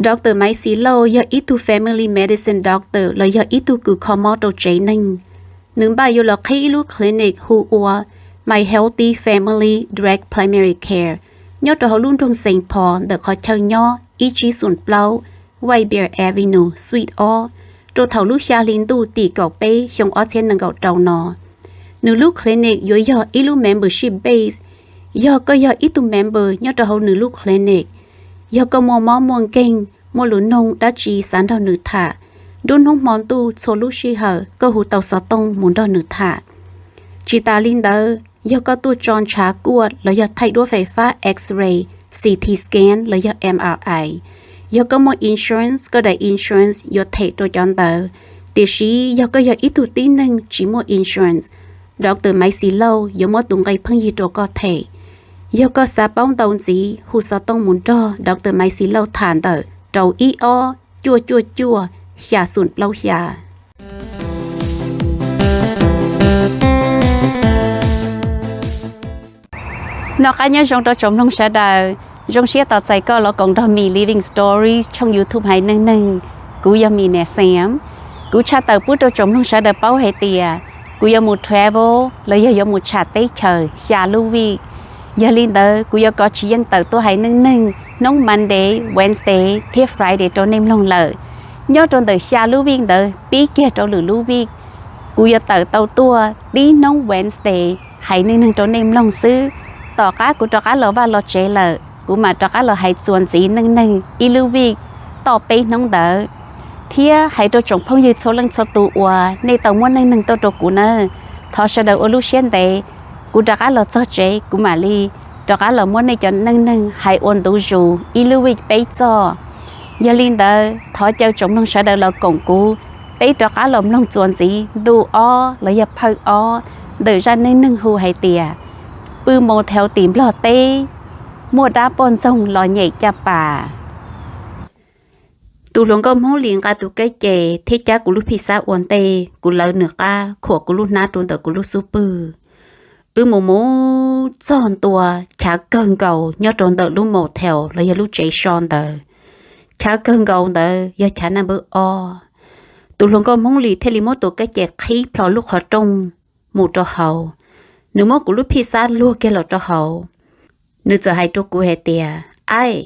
Doctor Maiv Xis Lauj yog ib tug family medicine doctor los yog ib tug kws kho mob rau tsev neeg. Nws npaj yuav los qhib ib lub clinic hu ua My Healthy Family Direct Primary Care nyob rau hauv lub nroog Saint Paul ntawm qhov chaw nyob ib tsib xoom plaub Whitebeard Avenue, Suite ob, rau thaum lub xya hli ntuj tim kaum peb xyoo ob txhiab nees nkaum rau no. Nws lub clinic yuav yog ib lub membership base. Yog koj yog ib tug member nyob rau hauv nws lub clinic, yog koj muaj mob muaj nkeeg, muaj lus noog dab tsi xav nrog nws tham, nruab hnub hmo ntuj txhua lub sij hawm koj hu tau xov tooj mus nrog nws tham. Tsis tas li ntawd, yog koj tuaj tso ntshav kuaj los yog thaij duab fais fab X-ray, C T scan los yog M R I, yog koj muaj insurance, koj daim insurance yuav them rau cov ntawd. Tiam sis yog koj yog ib tug tib neeg tsis muaj insurance, Doctor Maiv Xis Lauj yuav muab tus nqi pheej yig rau koj them. Yog koj xav paub ntau ntxiv, hu xov tooj mus nrog Doctor Maiv Xis Lauj tham ntawm rau ib ob cuaj cuaj cuaj xya xoom plaub xya. Noj qab nyob zoo rau tsoom mloog sawv daws. Zoo siab tos txais koj los koom nrog Mim Living Stories tshooj YouTube haiv neeg neeg. Kuv yog Mim niam Xeem. Kuv tshaj tawm pub rau tsoom mloog sawv daws paub hais tias kuv yuav mus travel los yog yuav mus tsham teb chaws xya lub week. Yog li ntawd kuv yuav kov tsis yeej tawm tuaj haiv neeg neeg hnub Monday, Wednesday thiab Friday rau nej mloog lawm. Nyob rau ntawm xya lub week ntawd pib kiag rau lwm lub week, kuv yuav tawm tau tuaj tib hnub Wednesday haiv neeg neeg rau nej mloog xwb. Tom qab kuv rov qab los vaj los tsev lawm, kuv mam rov qab los hais txuas ntxiv neej neeg ib lub week tom peb hnub ntawd. Thiab hais rau tsoom phooj ywg txhua leej txhua tus uas nej tau muab neej neeg tuaj rau kuv na, thov sawv daws ua lub siab ntev, kuv rov qab los txog tsev kuv mam li rov qab los muab nej cov neej neeg hais ua ntu zus ib lub week peb txoj. Yog li ntawd thov caw tsoom mloog sawv daws los koom kuv, peb rov qab los mloog txuas ntxiv ntu ob los yog phawj ob ntawm zaj neej neeg hu hais tias pw motel tim Nplog teb, muaj dab poj ntxoog los nyem caj pas. Tus hluas nkauj Hmoob Lis nqa tus kab ces thiab cab kuv lub phij xab ua ntej, kuv lawv nws qab khuam kuv lub hnab rau ntawm kuv lub xub pwg. Wb mus mus txog ntua chav kawg nkaus nyob rau ntawm lub motel los yog lub tsev so ntawd. Chav kawg nkaus ntawd yog chav naj npawb ob. Tus hluas nkauj Hmoob Lis thiaj li muab tus kab ces qhib plho lub qhov rooj mus rau hauv. Nws muab kuv lub phij xab luag kiag los rau hauv. Nws txawm hais rau kuv hais tias, Aib,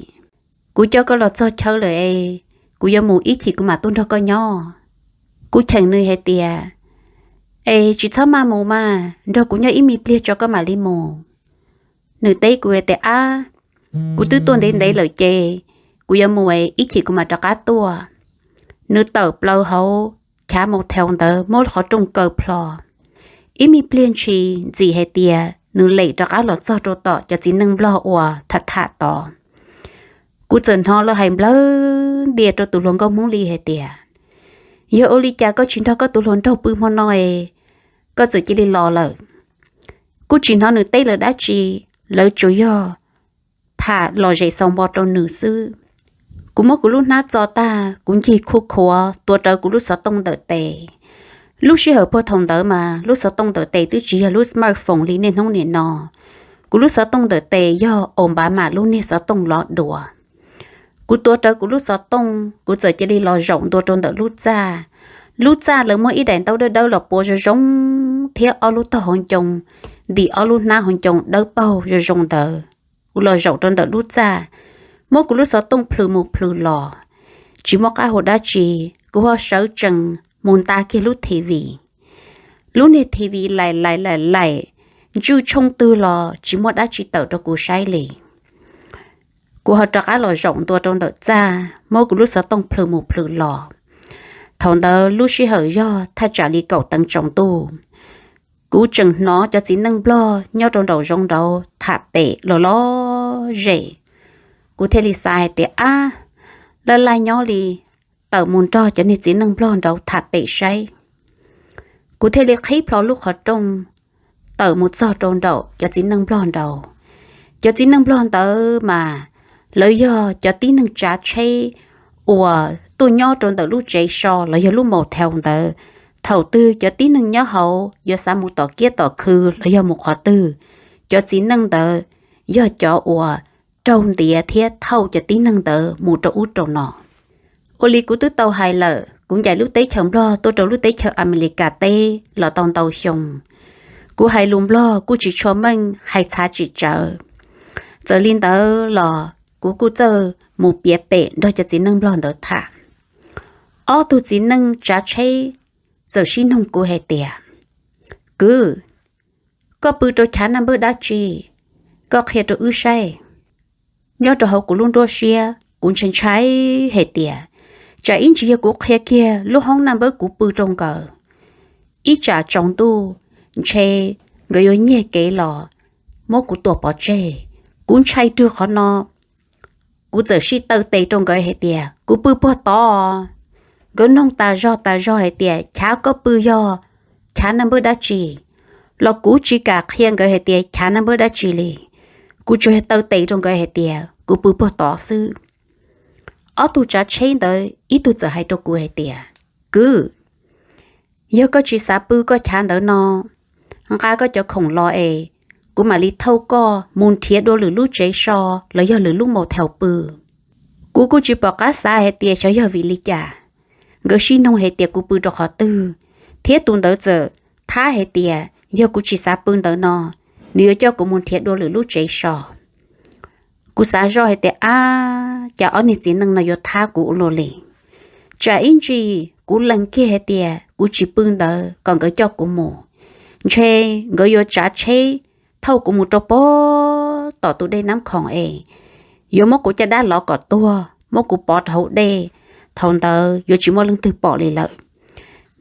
kuv coj koj los txog chaw lawm es, kuv yuav mus ib chim kuv mam tuaj nrog koj nyob. Kuv cheem nws hais tias, Es tsis txhob maj mus mas, nrog kuv nyob ib me pliag tso koj mam li mus. Nws teb kuv hais tias, Ab, kuv twb tuaj ntev ntev lawm ces, kuv yuav mus es ib chim kuv mam rov qab tuaj. Nws tawm plaws hauv chav motel ntawd muab qhov rooj kaw plho. Ib me pliag ntshis ntxim hais tias nws lem rov qab los txog rau tom cov txiv neej Nplog uas tham tham tod. Kuv txawm hnov lawv hais nplawg ntia rau tus hluas nkauj Hmoob Lis hais tias, Yog ua li cas koj tsis nrog koj tus hluas nraug pw hmo no es, koj txawm cia li los lawm? Kuv tsis hnov nws teb lawv dab tsi, lawv tsuas yog tham lom zem xaus npo rau nws xwb. Kuv muab kuv lub hnab txo tag, kuv ncig khuj khuav tuav rawv kuv lub xov tooj ntawm tes. Lub sij hawm puag thaum ntawd mas lub xov tooj ntawm tes twb tsis yog lub smartphone li niaj hnub nim no. Kuv lub xov tooj ntawm tes yog Obama lub niag xov tooj lov duav. Kuv tuav rawv kuv lub xov tooj, kuv txawm cia li los zaum ntua rau ntawm lub txaj. Lub txaj lawv muab ib daim ntaub dawb dawb los pua zoo zoo thiab ob lub tog hauv ncoo ntim ob lub hnab hauv ncoo dawb paug zoo zoo ntawd. Kuv los zaum rau ntawm lub txaj, muab kuv lub xov tooj plhws mus plhws los, tsis muaj qab hau dab tsi. Kuv ho sawv tsees mus nta kiag lub TV. Lub niag TV laim laim laim laim, ntswj tshooj twg los tsis muaj dab tsi tawm rau kuv saib li. Kuv ho rov qab los zaum ntua rau ntawm txaj, muab kuv lub xov tooj plhws mus plhws los. Thaum ntawd lub sij hawm yog thaj tsam li kaum teev tsaus ntuj. Kuv tseem hnov cov txiv neej Nplog nyob rau nraum zoov nraud tham pem los lom zem. Kuv thiaj li xav hais tias, Ab, laj laj nyob li, tawm mus nrog cov niag txiv neej Nplog nraud tham pem saib. Kuv thiaj li qhib plho lub qhov rooj, tawm mus txog rau nraum cov txiv neej Nplog nraud. Cov txiv neej Nplog ntawd mas lawv yog cov tib neeg tsav tsheb uas tuaj nyob rau ntawm lub tsev so los yog lub motel ntawd. Thaum twg cov tib neeg nyob hauv yuav xav mus tom kiab tom khw los yog mus qhov twg, cov txiv neej ntawd yog cov uas raug ntiav thiab thauj cov tib neeg ntawd mus rau ub rau no. Ua li kuv twb tau hais lawm, kuv ncaim lub teb chaws Nplog tuaj rau lub teb chaws Amelikas teb los tau ntau xyoo. Kuv hais lus Nplog kuj tsis tshua meej, hais txhav tsis tsawv. Txawm li ntawd los kuv kuj txawj mus piav pem nrog cov txiv neej Nplog ntawd tham. Ob tug txiv neej tsav tsheb txawm sib noog kuv hais tias, Kwv, koj pw rau chav naj npawb dab tsi? Koj qhia rau wb saib. Nyob rau hauv kuv lub nruab siab, kuv ntshai ntshai hais tias, tsam ib ntsis yog kuv qhia kiag lub hoob naj npawb kuv pw rau nkawd, ib tsam tsaus ntuj ntshe nkawd yuav nyiag kev los muab kuv tua pov tseg. Kuv ntshai rwg qhov no, kuv txawm sib taw tes rau nkawd hais tias, Kuv pw puag tod. Nkawd noog tas zog tas zog hais tias, Chav koj pw yog chav naj npawb dab tsi? Los kuv tsis kam qhia nkawd hais tias chav naj npawb dab tsi li. Kuv tsuas yog taw tes rau nkawd hais tias kuv pw puag tod xwb. Ob tug tsav tsheb ntawd ib tug txawm hais rau kuv hais tias, Kwv, yog koj tsis xav pw koj chav ntawd no, nqa koj cov khoom los es kuv mam li thauj koj mus nrhiav dua lwm lub tsev so los yog lwm lub motel pw. Kuv kuj tsis pom qab xav hais tias xyov yog vim li cas. Nkawd sib noog hais tias kuv pw rau qhov twg, thiab tus ntawd txawm thab hais tias yog kuv tsis xav pw ntawd no, nws yuav coj kuv mus nrhiav dua lwm lub tsev so. Kuv xav zoj hais tias, Ab, cas ob niag txiv neej no yuav thab kuv ua luaj li? Tsam ib ntsis kuv lees kiag hais tias kuv tsis pw ntawd kom nkawd coj kuv mus, ntshe nkawd yuav tsav tsheb thauj kuv mus rau pog tom tus dej Nab Khoom es yuav muab kuv caj dab lov kom tuag, muab kuv pov rau hauv dej. Thaum ntawd yuav tsis muaj leej twg pom li lawm.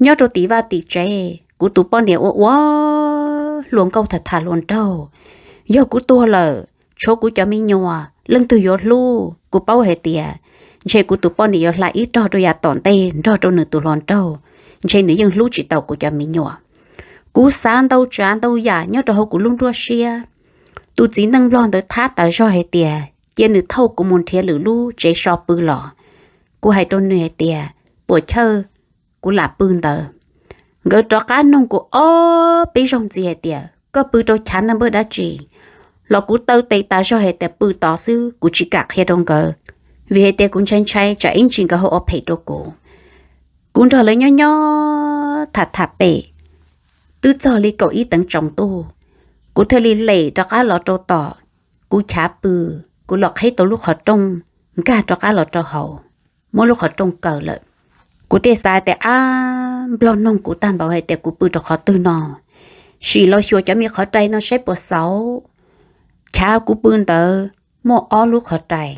Nyob rau tim vaj tim tsev, kuv tus poj niam ua ua hluas nkauj tham tham hluas nraug. Yog kuv tuag lawm, tshuav kuv cov me nyuam, leej twg yuav hlub? Kuv paub hais tias ntshe kuv tus poj niam yuav hla ib rog rau yav tom ntej nrog rau nws tus hluas nraug, ntshe nws yeej hlub tsis tau kuv cov me nyuam. Kuv xav ntau tsav ntau yam nyob rau hauv kuv lub nruab siab. Tus txiv neej Nplog ntawd thab tas zog hais tias cia nws thauj kuv mus nrhiav lwm lub tsev so pw los. Kuv hais rau nws hais tias, Puas chawj, kuv lam pw ntawd. Nkawd rov qab noog kuv ob peb zaug ntxiv hais tias, Koj pw rau chav naj npawb dab tsi? Los kuv taw tes tas zog hais tias pw tod xwb, kuv tsis kam qhia rau nkawd, vim hais tias kuv ntshai ntshai tsam ib ntsis nkawd ho ua phem rau kuv. Kuv nrog lawv nyob nyob tham tham pem, twb txog li kaum ib teev tsaus ntuj, kuv thiaj li lem rov qab los rau tom kuv chav pw. Kuv los qhib tau lub qhov rooj, nkag rov qab los rau hauv, muab lub qhov rooj kaw lawm. Kuv thiaj xav tias, Ab, Nplog noog kuv tag npaum hais tias kuv pw rau qhov twg no, sim los xyuas cov me qhov rai no saib puas xauv. Chav kuv pw ntawd muaj ob lub qhov rai.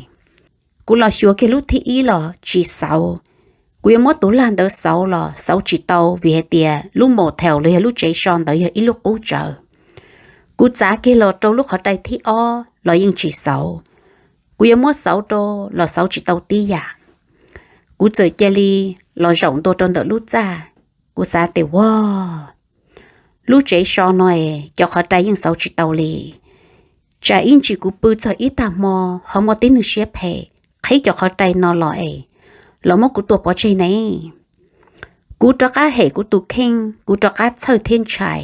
Kuv los xyuas kiag lub thib ib los tsis xauv. Kuv yuav muab tus lag ntawd xauv los xauv tsis tau, vim hais tias lub motel los yog lub tsev so ntawd yog ib lub qub tsawv. Kuv txav kiag los rau lub qhov rai thib ob los yeej tsis xauv. Kuv yuav muab xauv rau los xauv tsis tau tib yam. Kuv txawm cia li los zaum ntua rau ntawm lub txaj. Kuv xav tias, Ua, lub tsev so no es cov qhov rai yeej xauv tsis tau li. Tsam ib ntsis kuv pw txog ib tag hmo ho muaj tib neeg siab phem qhib cov qhov rai no los es los muab kuv tua pov tseg ne. Kuv rov qab hem kuv tus kheej, kuv rov qab txhawj thiab ntshai.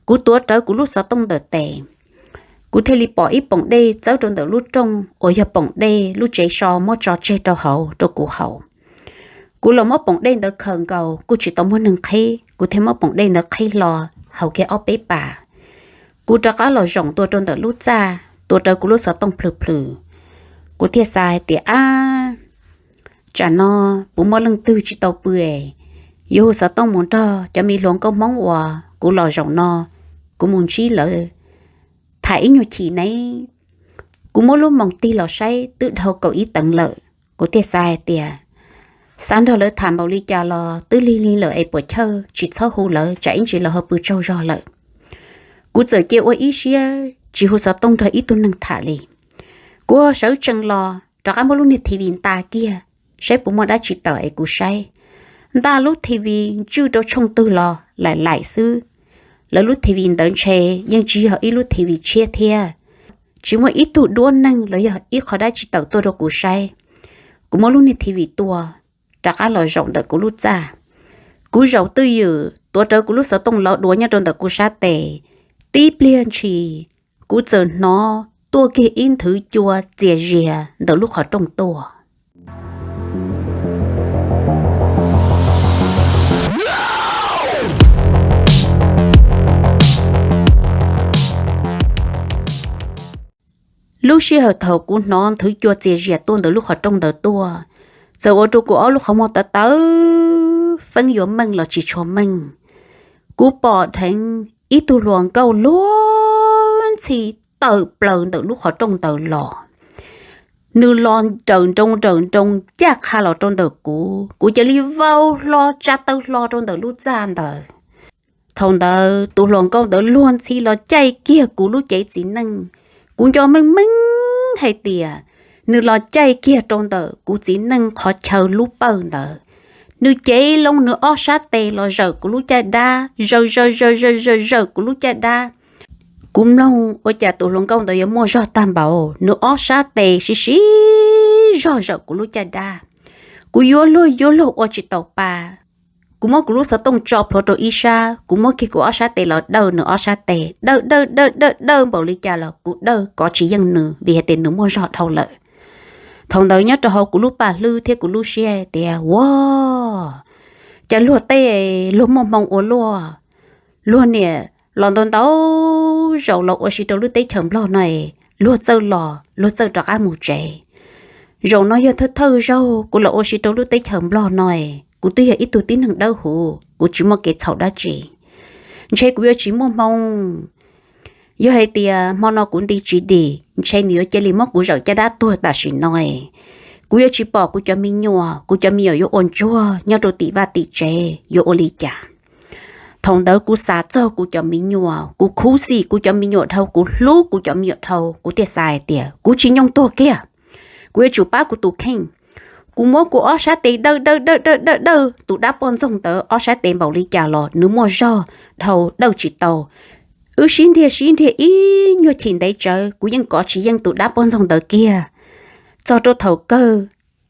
Kuv tuav rawv kuv lub xov tooj ntawm tes, kuv thiaj li pom ib poom dej txawb rau ntawm lub rooj uas yog poom dej lub tsev so muab tso tseg rau hauv rau kuv haus. Kuv los muab poom dej ntawd khaws nkaus kuj tsis tau muaj neeg qhib, kuv thiaj muab poom dej ntawd qhib hlo haus kiag ob peb pas. Kuv rov qab los zaum ntua rau ntawm lub txaj, tuav rawv kuv lub xov tooj plhws plhws. Kuv thiaj xav hais tias, Ab, tsam no puas muaj leej twg tsis tau pw es yuav hu xov tooj mus nrog cov me hluas nkauj Hmoob uas kuv los zaum no, kuv mus ntsib lawv tham ib nyuag chim ne. Kuv muab lub moos tig los saib twb dhau kaum ib teev lawm. Kuv thiaj xav hais tias, xav nrog lawv tham npaum li cas los twb lig lig lawm es puas chawj tsis txhob hu lawv, tsam ib ntsis lawv ho pw tsaug zog lawm. Kuv txawm cia ua ib siab tsis hu xov tooj nrog ib tug neeg tham li. Kuv sawv tsees los rov qab muab lub niag T V nta kiag saib puas muaj dab tsi tawm es kuv saib. Nta lub T V ntswj rau tshooj twg los laim laim xwb. Lawv lub T V ntawd ntshe yeej tsis yog ib lub T V tshiab thiab. Tsis muaj ib tug duab neeg los yog ib qho dab tsi tawm tuaj rau kuv saib. Kuv muab lub niag T V tua, rov qab los zaum ntawm kuv lub txaj. Kuv zaum twj ywm tuav rawv kuv lub xov tooj lov dua nyob rau ntawm kuv sab tes. Tib pliag ntshis, kuv txawm hnov tuaj kiag ib nthwv cua txias zias ntawm lub qhov rooj tuaj. Lub sij hawm thaum kuv hnov nthwv cua txias zias tuaj ntawm lub qhov rooj ntawd tuaj, txawm ua rau kuv ob lub qhov muag tawv tawv feeb yuav meej los tsis tshua meej. Kuv pom dheev ib tug hluas nkauj luag ntxhi tawm plaws ntawm lub qhov rooj ntawd los. Nws los nrawm nroos nrawm nroos ncaj qha los rau ntawm kuv, kuv cia li vau hlo tsa taw hlo rau ntawm lub txaj ntawd. Thaum ntawd tus hluas nkauj ntawd luag ntxhi los caij kiag kuv lub cev txiv neej. Kuv nco meej meej hais tias nws los caij kiag rau ntawm kuv txiv neej qhov chaw lub pawj ntawd. Nws cev loo nws ob sab tes los zawm kuv lub caj dab, zawm zawm zawm zawm zawm zawm kuv lub caj dab. Kuv mloog ua cas tus hluas nkauj ntawd yuav muaj zog tag npaum, nws ob sab tes siv siv zog zawm kuv lub caj dab. Kuv yuav luag yuav luag ua tsis taus pa. Kuv muab kuv lub xov tooj tso plhuav rau ib sab, kuv muab kiag kuv ob sab tes los dawj nws ob sab tes, dawj dawj dawj dawj dawj npaum li cas los kuv dawj kov tsis yeej nws vim hais tias nws muaj zog dhau lawm. Thaum ntawd nyob rau hauv kuv lub paj hlwb thiab kuv lub siab tias, Ua cas luag tej luag muaj hmoo ua luaj, luag niam los ntau ntau zaus los ua si rau lub teb chaws Nplog no, luag txawj los luag txawj rov qab mus tsev. Zaum no yog thawj thawj zaug kuv los ua si rau lub teb chaws Nplog no, kuv twb yog ib tug tib neeg dawb huv, kuv tsis muaj kev txhaum dab tsi. Ntshe kuv yuav tsis muaj hmoo. Yog hais tias hmo no kuv nti tsis dim, ntshe nws yuav cia li muab kuv zawm caj dab tuag tam sim no. Kuv yuav tsis pom kuv cov me nyuam, kuv cov me nyuam yuav ua ntsuag nyob rau tim vaj tim tsev yuav ua li cas? Thaum ntawd kuv xav txog kuv cov me nyuam, kuv khuv xim kuv cov me nyuam dhau, kuv hlub kuv cov me nyuam dhau, kuv thiaj xav hais tias kuv tsis nyoo tuag kiag, kuv yuav tsum pab kuv tus kheej. Kuv muab kuv ob sab tes dawj dawj dawj dawj dawj dawj tus dab poj ntxoog ntawd ob sab tes npaum li cas los nws muaj zog dhau dawj tsis tau. Wb sib nrhiav sib nrhiav ib nyuag chim ntev tsawv kuv yeej kov tsis yeej tus dab poj ntxoog ntawd kiag. Txog rau thaum kawg,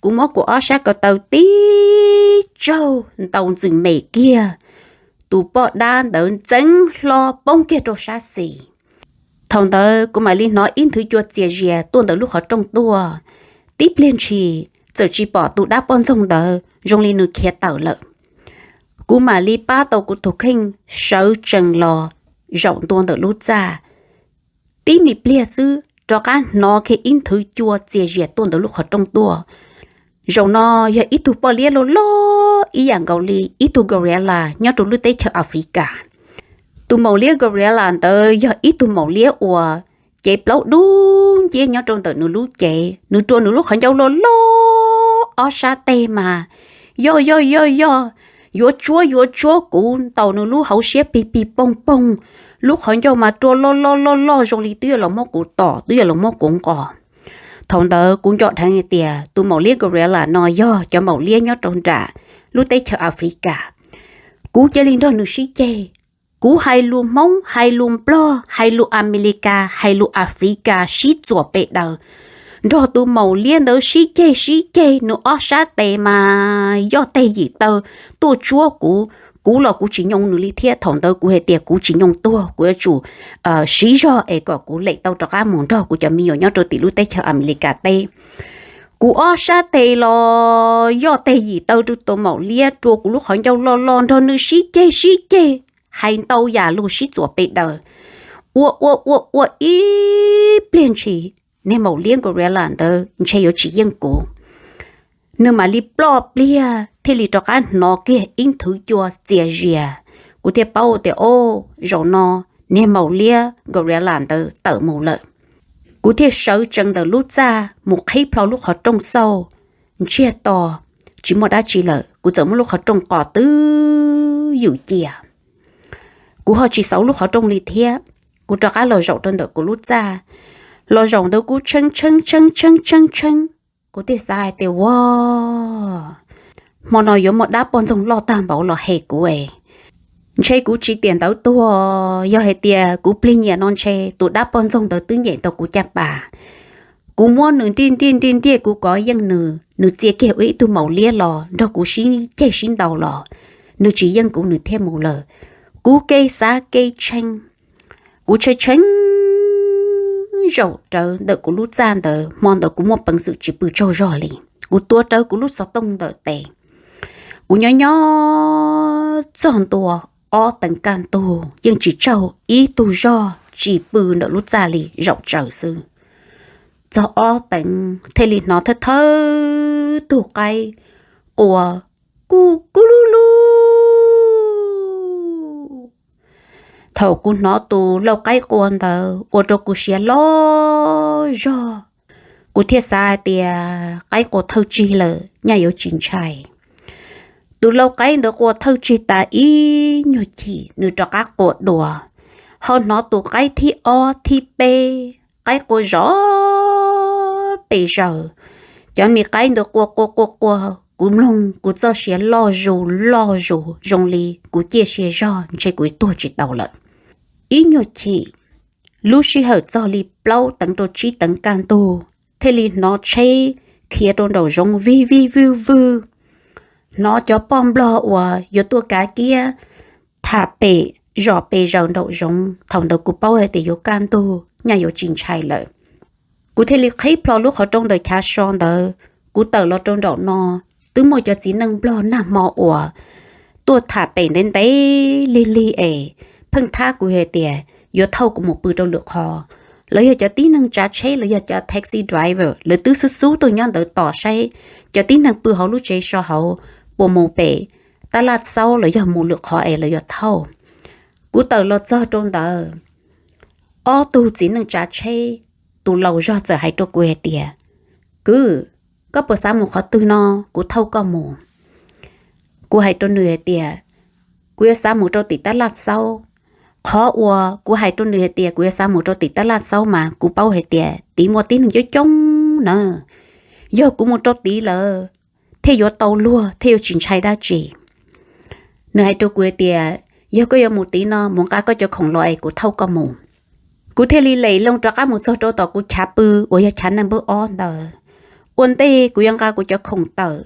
kuv muab kuv ob sab ko taw tib tsaug ntaus ntxwm mem kiag, tus poj dab ntawd ntxeev hlo poob kiag rau sab xis. Thaum ntawd kuv mam li hnov ib nthwv cua txias zias tuaj ntawm lub qhov rooj tuaj. Tib pliag ntshis txawm tsis pom tus dab poj ntxoog ntawd, zoo li nws khiav tawm lawm. Kuv mam li pab tau kuv tus kheej sawv tsees los zaum ntua ntawm lub txaj. Tib me pliag xwb rov qab hnov kiag ib nthwv cua txias zias tuaj ntawm lub qhov rooj tuaj. Zaum no yog ib tug poj liab loj loj ib yam nkaus li ib tug gorilla nyob rau lub teb chaws Africa. Tus maum liab gorilla ntawd yog ib tug maum liab uas cev plaub dub nciab nyob rau ntawm nws lub cev, nws rua nws lub qhov ncauj loj loj ob sab teg mas yoj yoj yoj yoj, yuav tsuab yuav tsuab kuv, ntaus nws lub hauv siab pig pig poog poog. Lub qhov ncauj mas rua loj loj loj loj zoo li twb yuav los muab kuv tom, twb yuav los muab kuv nqos. Thaum ntawd kuv nco dheev hais tias tus maum liab gorilla no yog cov maum liab nyob rau nram lub teb chaws Africa. Kuv cia li nrog nws sib ceg. Kuv hais lus Hmoob, hais lus Nplog, hais lus Amelikas, hais lus Africa sib txuas pes daws, nrog tus maum liab ntawd sib ceg sib ceg, nws ob sab tes mas yoj teg yim taw tuaj tsuab kuv. Kuv los kuv tsis nyoo nws li thiab. Thaum ntawd kuv hais tias kuv tsis nyoo tuag, kuv yuav tsum siv zog es kom kuv lem tau rov qab mus nrog kuv cov me nyuam nyob rau tim lub teb chaws Amelikas teb. Kuv ob sab tes los yoj teg yim taw rau tus maum liab, rua kuv lub qhov ncauj loj loj, nrog nws sib ceg sib ceg, hais ntau yam lus sib txuas pes daws. Ua ua ua ua ib pliag ntshis, niag maum liab gorilla ntawd ntshe yuav tsis yeej kuv. Nws mam li ploj pliag thiaj li rov qab hnov kiag ib nthwv cua txias zias. Kuv thiaj paub tias, o, zaum no niag maum liab gorilla ntawd tawm mus lawm. Kuv thiaj sawv tsees ntawm lub txaj mus qhib plho lub qhov rooj xauj, ntsiag to, tsis muaj dab tsi lawm. Kuv txawm muab lub qhov rooj qos twb ywm cia. Kuv ho tsis xauv lub qhov rooj li thiab. Kuv rov qab los zaum rau ntawm kuv lub txaj. Los zaum ntawd kuv tshee tshee tshee tshee tshee tshee. Kuv thiaj xav hais tias, ua, hmo no yuav muaj dab poj ntxoog loj tag npaum los hem kuv es. Ntshe kuv tsis tiam ntawd tuag, yog hais tias kuv plig nyiam no ntshe tus dab poj ntxoog ntawd twb nyem tau kuv caj pas. Kuv muab nws nriaj nriaj nriaj nriaj kuv kov yeej nws, nws txia kiag ua ib tug maum liab los nrog kuv sib ceg sib ntaus los nws tsis yeej kuv nws thiaj mus lawm. Kuv kev xav kev tshee, kuv tshee tshee zaum rawv ntawm kuv lub txaj ntawd, hmo ntawd kuv muaj peev xwm tsis pw tsaug zog li. Kuv tuav rawv kuv lub xov tooj ntawm tes. Kuv nyob nyob txog ntua ob teev kaj ntug yeej tsis tsaug ib tug zog, tsis pw ntawm lub txaj li, zaum tsaws xwb. txog ob teev thiaj li hnov thawj thawj tug qaib qua kuj kuj lub lub. Thaum kuv hnov tus lauj qaib qua ntawd ua rau kuv siav loj zog, kuv thiaj xav hais tias qaib qua thawj tsig lawm nyaj yuav tsis ntshai. Tus lauj qaib ntawd qua thawj tsig tas ib nyuag chim nws rov qab qua dua, ho hnov tus qaib thib ob thib peb, qaib qua zov pes zaws. Cov me qaib ntawd qua qua qua qua, kuv mloog kuv txoj sia loj zus loj zus zoo li kuv ciaj sia zog ntshe kuv tuag tsis tau lawm. Ib nyuag chim, lub sij hawm txog li plaub teev rau tsib teev kaj ntug, thiaj li hnov tsheb khiav rau nraum zoov vij vij vwj vwj. Hnov cov poj nplog uas yuav tuaj kav kiab tham pem zos pes zaws nraum zoov. Thaum ntawd kuv paub hais tias yuav kaj ntug nyaj yuav tsis ntshai lawm. Kuv thiaj li qhib plho lub qhov rooj ntawm chav so ntawd, kuv tawm los rau nraum no. Twb muaj cov txiv neej nplog nag hmo uas tuaj tham pem ntev ntev lig lig es pheej thab kuv hais tias yuav thauj kuv mus pw rau lwm qhov. Lawv yog cov tib neeg tsav tsheb, lawv yog cov taxi driver, lawv twb xub xub tuaj nyob ntawd tos saib cov tib neeg pw hauv lub tsev so hauv puas mus pem tab laj xaub los yog mus lwm qhov es lawv yuav thauj. Kuv tawm los txog rau ntawd, ob tug txiv neej tsav tsheb, tus laus zog txawm hais rau kuv hais tias, Kwv, koj puas xav mus qhov twg no, kuv thauj koj mus? Kuv hais rau nws hais tias, Kuv yuav xav mus rau tim tab laj xaub. Qhov uas kuv hais rau nws hais tias kuv yuav xav mus rau tim tab laj xaub mas kuv paub hais tias tid muaj tib neeg coob coob na. Yog kuv mus rau tid lawm thiaj yuav tau luag, thiaj yuav tsis ntshai dab tsi. Nws hais rau kuv hais tias, Yog koj yuav mus tid no, mus nqa koj cov khoom los es kuv thauj koj mus. Kuv thiaj li lem loo rov qab mus txog rau tom kuv chav pw uas yog chav neeg npawb ob ntawd. Ua ntej kuv yuav nqa kuv cov khoom tawm,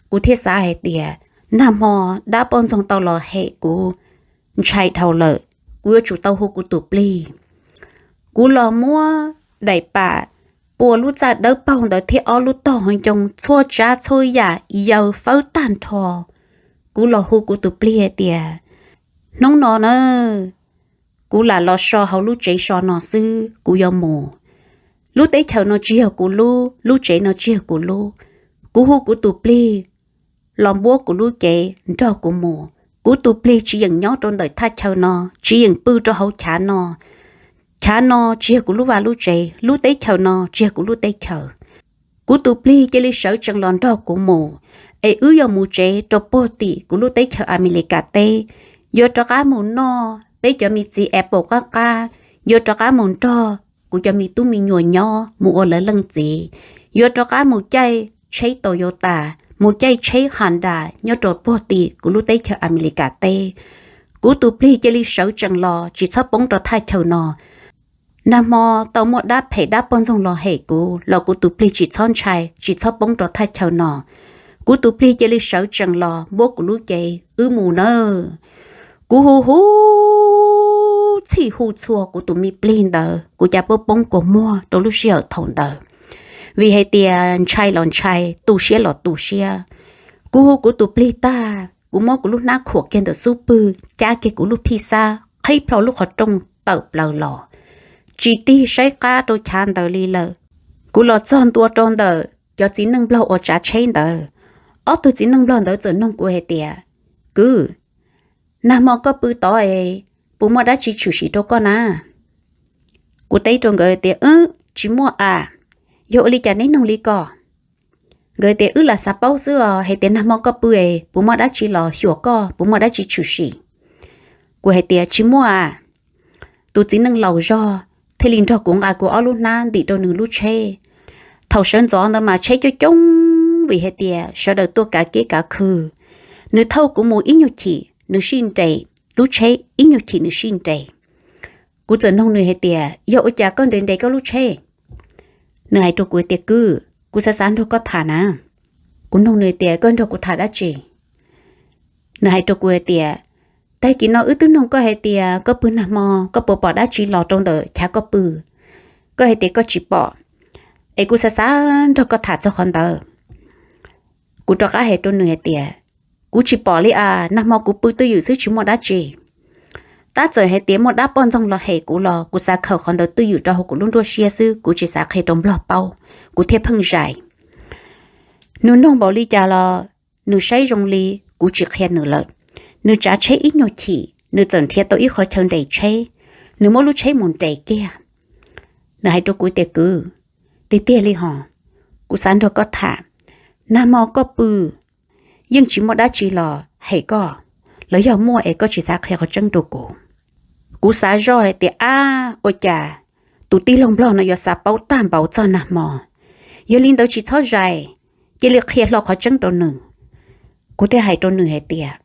kuv thiaj xav hais tias, Nag hmo dab poj ntxoog tau los hem kuv, ntshai dhau lawm, kuv yuav tsum tau hu kuv tus plig. Kuv los muab daim pam pua lub txaj dawb paug ntawd thiab ob lub tog hauv ncoo txhua tsav txhua yam yaws fawb tag nrho. Kuv los hu kuv tus plig hais tias, Hnub no na, kuv lam los so hauv lub tsev so no xwb, kuv yuav mus. Lub teb chaws no tsis yog kuv lub, lub tsev no tsis yog kuv lub. Kuv hu kuv tus plig los npuab kuv lub cev nrog kuv mus. Kuv tus plig tsis yeem nyob rau ntawm thaj chaw no, tsis yeem pw rau hauv chav no. Chav no tsis yog kuv lub vaj lub tsev, lub teb chaws no tsis yog kuv lub teb chaws. Kuv tus plig cia li sawv tsees los nrog kuv mus, es wb yuav mus tsev rau puag tim kuv lub teb chaws Amelikas teb. Yuav rov qab mus noj peb cov me txiv apple qab qab, yuav rov qab mus nrog kuv cov me tub me nyuam nyob mus ua lawv leej txiv. Yuav rov qab mus caij tsheb Toyota, mus caij tsheb Honda nyob rau puag tim kuv lub teb chaws Amelikas teb. Kuv tus plig cia li sawv tsees los tsis txhob poob rau thaj chaw no. Nag hmo tau muaj dab phem dab poj ntxoog los hem kuv los kuv tus plig tsis txhob ntshai, tsis txhob poob rau thaj chaw no. Kuv tus plig cia li sawv tsees los npuab kuv lub cev, wb mus nawb. Kuv hu hu txhij hu txhua kuv tus me plig ntawd, kuv cas poob poob kua muag rau lub sij hawm thaum ntawd, vim hais tias ntshai los ntshai, tu siab los tu siab. Kuv hu kuv tus plig tag, kuv muab kuv lub hnab khuam kiag ntawm xub pwg, cab kiag kuv lub phij xab, qhib plho lub qhov rooj tawm plaws los, tsis tig saib qab rau chav ntawd li lawm. Kuv los txog ntua rau ntawm cov txiv neej nplog uas tsav tsheb ntawd, ob tug txiv neej nplog ntawd txawm nug kuv hais tias, Kwv, nag hmo koj pw tod es puas muaj dab tsi tshwm sim rau koj na? Kuv teb rau nkawd tias, Wb, tsis muaj a. Yog ua li cas neb nug li ko? Nkawd tias, Wb lam xav paub xwb os, hais tias nag hmo koj pw es puas muaj dab tsi los xyuas koj, puas muaj dab tsi tshwm sim? Kuv hais tias, Tsis muaj a. Tus txiv neej laus zog thiaj li nrog kuv nqa kuv ob lub hnab ntim rau nws lub tsheb. Thaum sawv ntxov ntawd mas tsheb coob coob vim hais tias sawv daws tuaj kav kev kav khw. Nws thauj kuv mus ib nyuag chim nws sij nres lub tsheb, ib nyuag chim nws sij nres. Kuv txawm nug nws hais tias, Yog ua cas koj nres nres koj lub tsheb? Nws hais rau kuv tias, Kwv, kuv xav xav nrog koj tham na. Kuv nug nws tias, Koj nrog kuv tham dab tsi? Nws hais rau kuv hais tias, Tag kis no wb twb nug koj hais tias koj pw nag hmo koj puas pom dab tsi los rau ntawm chav koj pw, koj hais tias koj tsis pom, es kuv xav xav nrog koj tham txog qhov ntawd. Kuv rov qab hais rau nws hais tias, Kuv tsis pom li as, nag hmo kuv pw twj ywm xwb tsis muaj dab tsi. Tab txawm hais tias muaj dab poj ntxoog los hem kuv los kuv xav khaws qhov ntawd twj ywm rau hauv kuv lub nruab siab xwb, kuv tsis xav qhia rau Nplog paub, kuv thiaj pheej zais. Nws noog npaum li cas los nws saib zoo li kuv tsis qhia nws lawm. Nws tsav tsheb ib nyuag chim, nws txawm nrhiav tau ib qhov chaw nres tsheb, nws muab lub tsheb mus nres kiag. Nws hais rau kuv tias, Kwv, tiag tiag li hos, kuv xav nrog koj tham. Nag hmo koj pw yeej tsis muaj dab tsi los hem koj, los yog muaj es koj tsis xav qhia qhov tseeb rau kuv? Kuv xav zoj hais tias, Ab, ua cas tus tij laug Nplog no yuav xav paub tag npaum txog nag hmo? Yog li ntawd tsis txhob zais, cia li qhia hlo qhov tseeb rau nws. Kuv thiaj hais rau nws hais tias,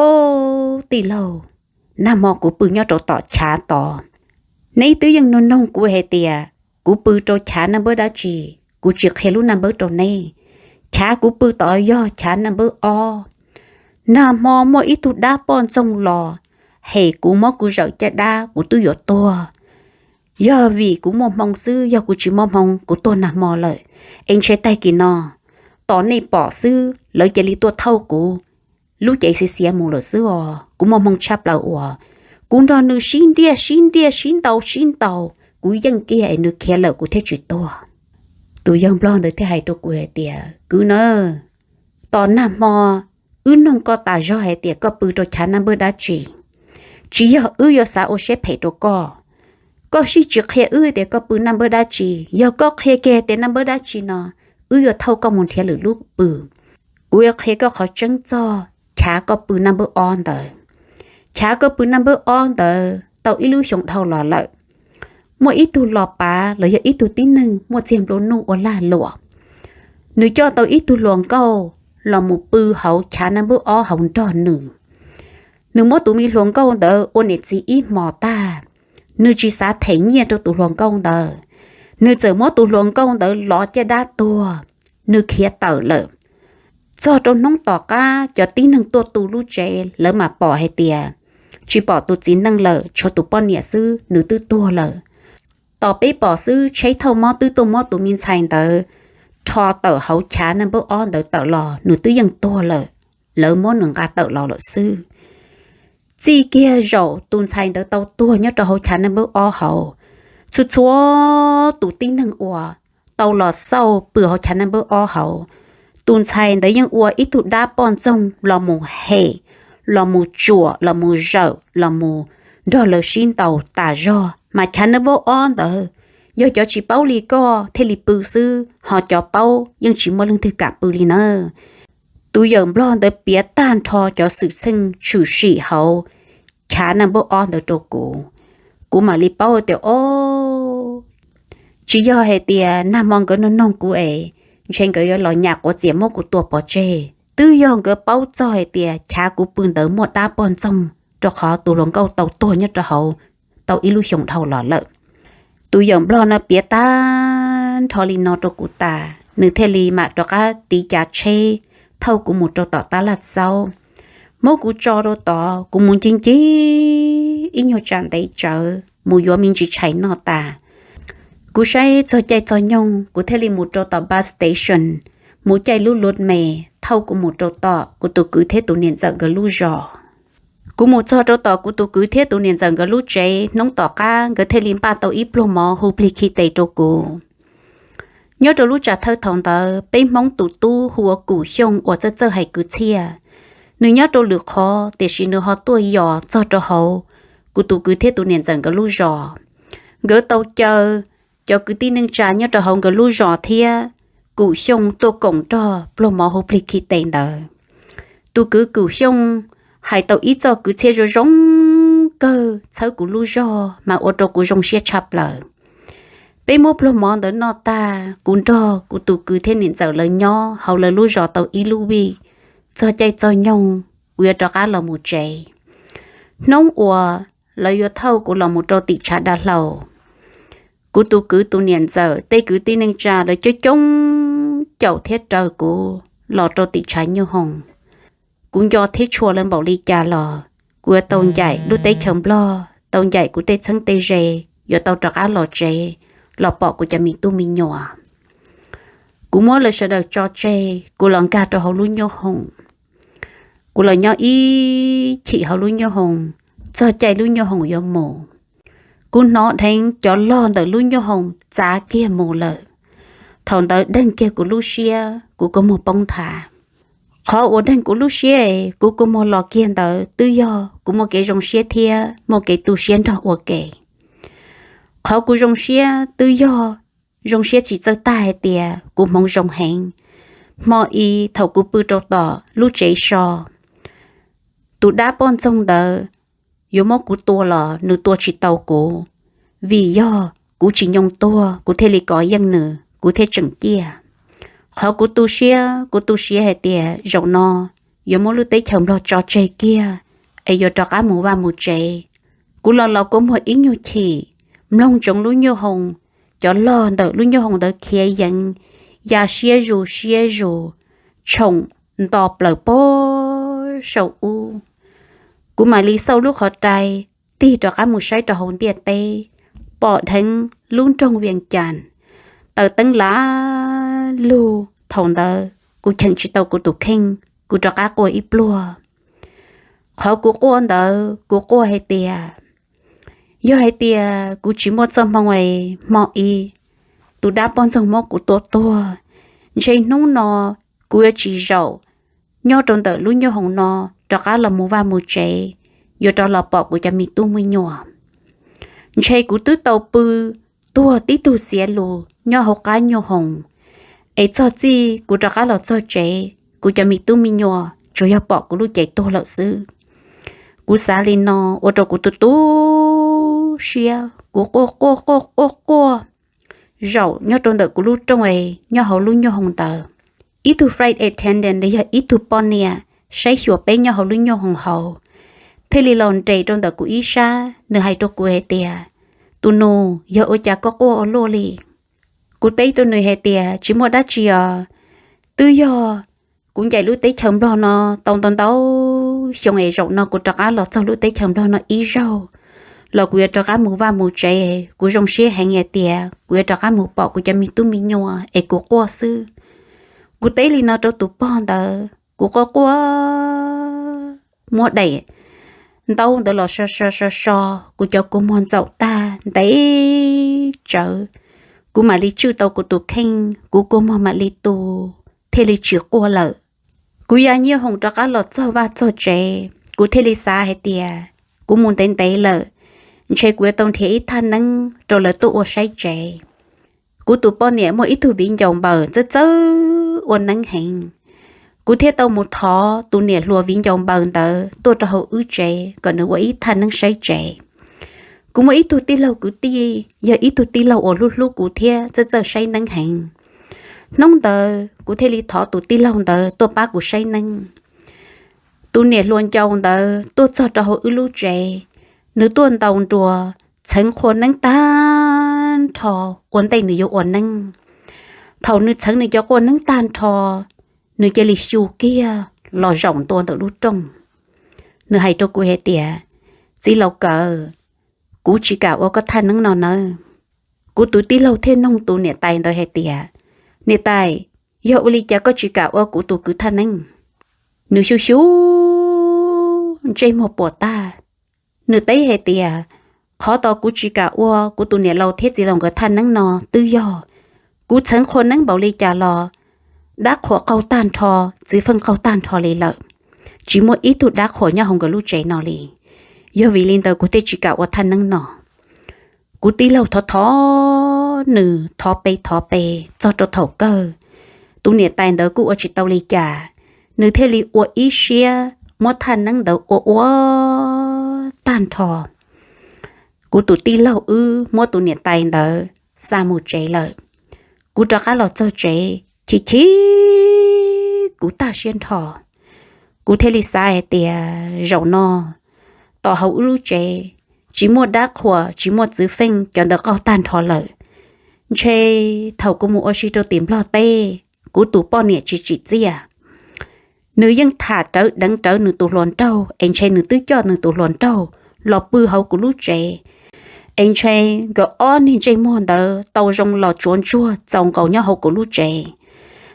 Ob, tij laug, nag hmo kuv pw nyob rau tom chav tod. Neb twb yeej nug noog kuv hais tias kuv pw rau chav naj npawb dab tsi, kuv tsis qhia lub naj npawb rau neb. Chav kuv pw tod yog chav naj npawb ob. Nag hmo muaj ib tug dab poj ntxoog los hem kuv, muab kuv zawm caj dab, kuv twb yuav tuag. Yog vim kuv muaj hmoo xwb, yog kuv tsis muaj hmoo kuv tuag nag hmo lawm. Es ntshe tag kis no tos nej pom xwb, lawv cia li tuaj thauj kuv lub cev xiav xiav mus lawm xwb os. Kuv muaj hmoo tshaj plaws uas kuv nrog nws sib ntiag sib ntiag, sib ntaus sib ntaus, kuv yeej kiag es nws khiav lawm kuv thiaj tsis tuag. Tus yawg Nplog ntawd thiaj hais rau kuv hais tias, Kwv na, tos nag hmo wb noog koj tas zog hais tias koj pw rau chav naj npawb dab tsi. Tsis yog wb yuav xav ua siab phem rau koj, koj sib tsis qhia wb tias koj pw naj npawb dab tsi. Yog koj qhia kiag tias naj npawb dab tsi no, wb yuav thauj koj mus nrhiav lwm lub pw. Kuv yuav qhia koj qhov tseeb txog chav koj pw naj npawb ob ntawd. Chav koj pw naj npawb ob ntawd tau ib lub xyoo dhau los lawm, muaj ib tug los pav los yog ib tug tib neeg muaj txiag nplua nuj ua lag luam. Nws coj tau ib tug hluas nkauj los mus pw hauv chav naj npawb ob hauv nrog nws. Nws muab tus me hluas nkauj ntawd ua niam txiv ib hmos tag, nws tsis xav them nyiaj rau tus hluas nkauj ntawd. Nws txawm muab tus hluas nkauj ntawd lov caj dab tuag, nws khiav tawm lawm. Txog rau hnub tom qab cov tib neeg tuaj tu lub tsev, lawv mam pom hais tias tsis pom tus txiv neej lawm, tshuav tus poj niam xwb, nws twb tuag lawm. Tos peb pom xwb, tsheb thauj mob twb tuaj muab tus me ntxhais ntawd rho tawm hauv chav naj npawb ob ntawd tawm los, nws twb yeej tuag lawm, lawv muab nws nqa tawm los lawm xwb. Txij kiag zaum tus ntxhais ntawd tau tuag nyob rau hauv chav naj npawb ob hauv, txhua txhua tus tib neeg uas tau los xauj pw hauv chav naj npawb ob hauv, tus ntxhais ntawd yeej ua ib tug dab poj ntxoog los mus hem, los mus tsuam, los mus zawm, los mus nrog lawv sib ntaus tas zog. Mas chav naj npawb ob ntawd, yog cov tsis paub li koj thiaj li pw xwb, ho cov paub yeej tsis muaj leej twg kam pw li na. Tus yawm Nplog ntawd piav tag nrho cov xwm txheej tshwm sim hauv chav naj npawb ob ntawd rau kuv, kuv mam li paub tias, o, tsis yog hais tias nag hmo nkawd nug noog kuv es ntshe nkawd yuav los nyam quav txias muab kuv tua pov tseg. Twb yog nkawd paub txog hais tias chav kuv pw ntawd muaj dab poj ntxoog, rau qhov tus hluas nkauj tau tuag nyob rau hauv tau ib lub xyoo dhau los lawm. Tus yawm Nplog no piav tag nrho li no rau kuv tas, nws thiaj li mam rov qab tiv cav tsheb thauj kuv mus rau tom tab laj xaub. Muab kuv tso rau tod, kuv mus ncig ncig ib nyuag tsam ntev tsawv mus yuav me ntsis tshais noj tas, kuv saib txog caij txog nyoog, kuv thiaj li mus rau tom bus station, mus caij lub lus me thauj kuv mus rau tom kuv tus kwv thiab tus niam ntxawm nkawd lub zos. Kuv mus txog rau tom kuv tus kwv thiab tus niam ntxawm nkawd lub tsev, hnub tom qab nkawd thiaj li npaj tau ib pluag mov hu plig khi tes rau kuv. Nyob rau lub tsam thawj thaum ntawd, peb Hmoob tus tub hu ua Kum Xyooj uas txawj txawj hais kwv txhiaj. Nws nyob rau lwm qhov, tiam sis nws ho tuaj yos txog rau hauv kuv tus kwv thiab tus niam ntxawm nkawd lub zos. Nkawd tau caw cov kwv tij neej tsa nyob rau hauv nkawd lub zos thiab Kum Xyooj tuaj koom nrog pluag mov hu plig khi tes ntawd. Tus kwv Kum Xyooj hais tau ib txoj kwv txhiaj zoo zoo kawg txhawb kuv lub zog mas ua rau kuv zoo siab tshaj plaws. Peb muab pluag mov ntawd noj tag, kuv nrog kuv tus kwv thiab niam ntxawm lawv nyob hauv lawv lub zos tau ib lub vij. Txog caij txog nyoog, kuv yuav rov qab los mus tsev. Hnub uas lawv yuav thauj kuv los mus rau tim tshav dav hlau, kuv tus kwv tus niam ntxawm tej kwv tij neej tsa lawv coob coob caum thiab raws kuv los rau tim tshav nyuj hoom. Kuv nco thiab tshua lawv npaum li cas los kuv yuav tau ncaim lub teb chaws Nplog, tau ncaim kuv tej txheeb tej ze, yuav tau rov qab los tsev, los pom kuv cov me tub me nyuam. Kuv muab lawv sawv daws tso tseg, kuv los nkag rau hauv lub nyuj hoom. Kuv los nyob ib chim hauv lub nyuj hoom, txog caij lub nyuj hoom yuav mus. Kuv hnov dheev cov log ntawm lub nyuj hoom txav kiag mus lawm. Thaum ntawd deeg kiag kuv lub siab, kuv kua muag poob nthav. Qhov uas deeg kuv lub siab es kuv kua muag los kiag ntawd twb yog kuv muaj kev zoo siab thiab muaj kev tu siab nrog ua ke. Qhov kuv zoo siab twb yog zoo siab tsis txawj tag hais tias kuv hmoov zoo heev. Hmo i thaum kuv pw rau tom lub tsev so, tus dab poj ntxoog ntawd yuav muab kuv tua los nws tua tsis tau kuv, vim yog kuv tsis nyoo tuag kuv thiaj li kov yeej nws, kuv thiaj tseem ciaj. Qhov kuv tu siab, kuv tu siab hais tias zaum no yuav muab lub teb chaws Nplog tso tseg kiag es yuav rov qab mus vaj mus tsev. Kuv los los kua muag ib nyuag chim, mloog ntsoov lub nyuj hoom, cov log ntawm lub nyuj hoom ntawd khiav yees, ya siab zus siab zus, tshoom nto plaws pog saum ub. Kuv mam li xauj lub qhov rai, tig rov qab mus saib rau hauv ntiaj teb, pom dheev lub nroog Vias Cas taws teeb lav lug. Thaum ntawd kuv cheem tsis tau kuv tus kheej, kuv rov qab quaj ib pluag. Qhov kuv quaj ntawd kuv quaj hais tias, yog hais tias kuv tsis muaj txoj hmoo es hmo i tus dab poj ntxoog muab kuv tua tuag, ntshe hnub no kuv yuav tsis zaum nyob rau ntawm lub nyuj hoom no rov qab los mus vaj mus tsev, yuav rov los pom kuv cov me tub me nyuam. Ntshe kuv twb tau pw tuag tib tug xiav lus nyob hauv qab nyuj hoom, es txog txij kuv rov qab los txog tsev, kuv cov me tub me nyuam tsuas yog pom kuv lub cev tuag lawm xwb. Kuv xav li no ua rau kuv tu tu siab, kuv quaj quaj quaj quaj quaj zaum nyob rau ntawm kuv lub rooj es nyob hauv lub nyuj hoom ntawd. Ib tug flight attendant los yog ib tug poj niam saib xyuas peb nyob hauv lub nyuj hoom hauv thiaj li los nres rau ntawm kuv ib sab, nws hais rau kuv hais tias, tus nus, yog ua cas koj quaj ua luaj li? Kuv teb rau nws hais tias, tsis muaj dab tsi os, twb yog kuv ncaim lub teb chaws Nplog no tau ntau ntau xyoo es zaum no kuv rov qab los txog lub teb chaws Nplog no ib zaug los kuv yuav rov qab mus vaj mus tsev, kuv zoo siab heev hais tias kuv yuav rov qab mus pom kuv cov me tub me nyuam es kuv quaj xwb. Kuv teb li no rau tus pog ntawd, kuv quaj quaj muab daim ntaub ntawd los so so so so, kuv cov kua muag ntxaum tag ntev tsawv, kuv mam li tswj tau kuv tus kheej, kuv kua muag mam li tu, thiaj li tsis quaj lawm. Kuv ya nyuj hoom rov qab los txog vaj txog tsev, kuv thiaj li xav hais tias kuv mus ntev ntev lawm, ntshe kuv yuav tau nrhiav ib thaj neeb rau lawv tuaj ua saib tsev. Kuv tus poj niam muaj ib tug viv ncaus npaws txawj txawj ua neeb heev, kuv thiaj tau mus thov tus niam hluas viv ncaus npaws ntawd tuaj rau hauv wb tsev kom nws ua ib thaj neeb saib tsev. Kuv muaj ib tug tij laug kwv tij, yog ib tug tij laug uas hlub hlub kuv thiab txawj txawj saib neeb heev. Hnub ntawd kuv thiaj li thov tus tij laug ntawd tuaj pab kuv saib neeb. Tus niam hluas ncaus ntawd tuaj txog rau hauv wb lub tsev, nws tuaj ntaus nruas txheev qhua neeb tag nrho ua ntej nws yuav ua neeb. Thaum nws txheev nws cov qhua neeb tag nrho, nws cia li xyu kiag los zaum ntua ntawm lub rooj. Nws hais rau kuv hais tias, txiv laus kawm, kuv tsis kam ua koj thaj neeb no nawb. Kuv tus tij laug thiaj noog tus niam tais ntawd hais tias, niam tais, yog ua li cas koj tsis kam ua kuv tus kwv thaj neeb? Nws xyu xyu ntsej muag puas tag, nws teb hais tias, qhov tos kuv tsis kam ua kuv tus niam laus thiab txiv laus nkawd thaj neeb no twb yog kuv txheev qhua neeb npaum li cas los dab qhuas qaug tag nrho, txiv feej qaug tag nrho li lawm. Tsis muaj ib tug dab qhuas nyob hauv nkawd lub tsev no li. Yog vim li ntawd kuv thiaj tsis kam ua thaj neeb no. Kuv tij laug thov thov nws thov pe thov pe txog rau thaum kawg, tus niam tais ntawd kuj ua tsis tau li cas, nws thiaj li ua ib siab muab thaj neeb ntawd ua ua tag nrho. Kuv tus tij laug wb muab tus niam tais ntawd xa mus tsev lawm. Kuv rov qab los txog tsev, chim chim kuv tag siab nrho. Kuv thiaj li xav hais tias zaum no tom hauv wb lub tsev tsis muaj dab qhuas tsis muaj txiv feej cov ntawd qaug tag nrho lawm. Ntshe thaum kuv mus ua si rau tim Nplog teb, kuv tus poj niam tsis tsim txiaj, nws yeej tham rawv deev rawv nws tus hluas nraug es ntshe nws twb coj nws tus hluas nraug los pw hauv kuv lub tsev, es ntshe nkawd ob niag ntsej muag ntawd tau zoo los tsuav ntsuag txaus nkaus nyob hauv kuv lub tsev.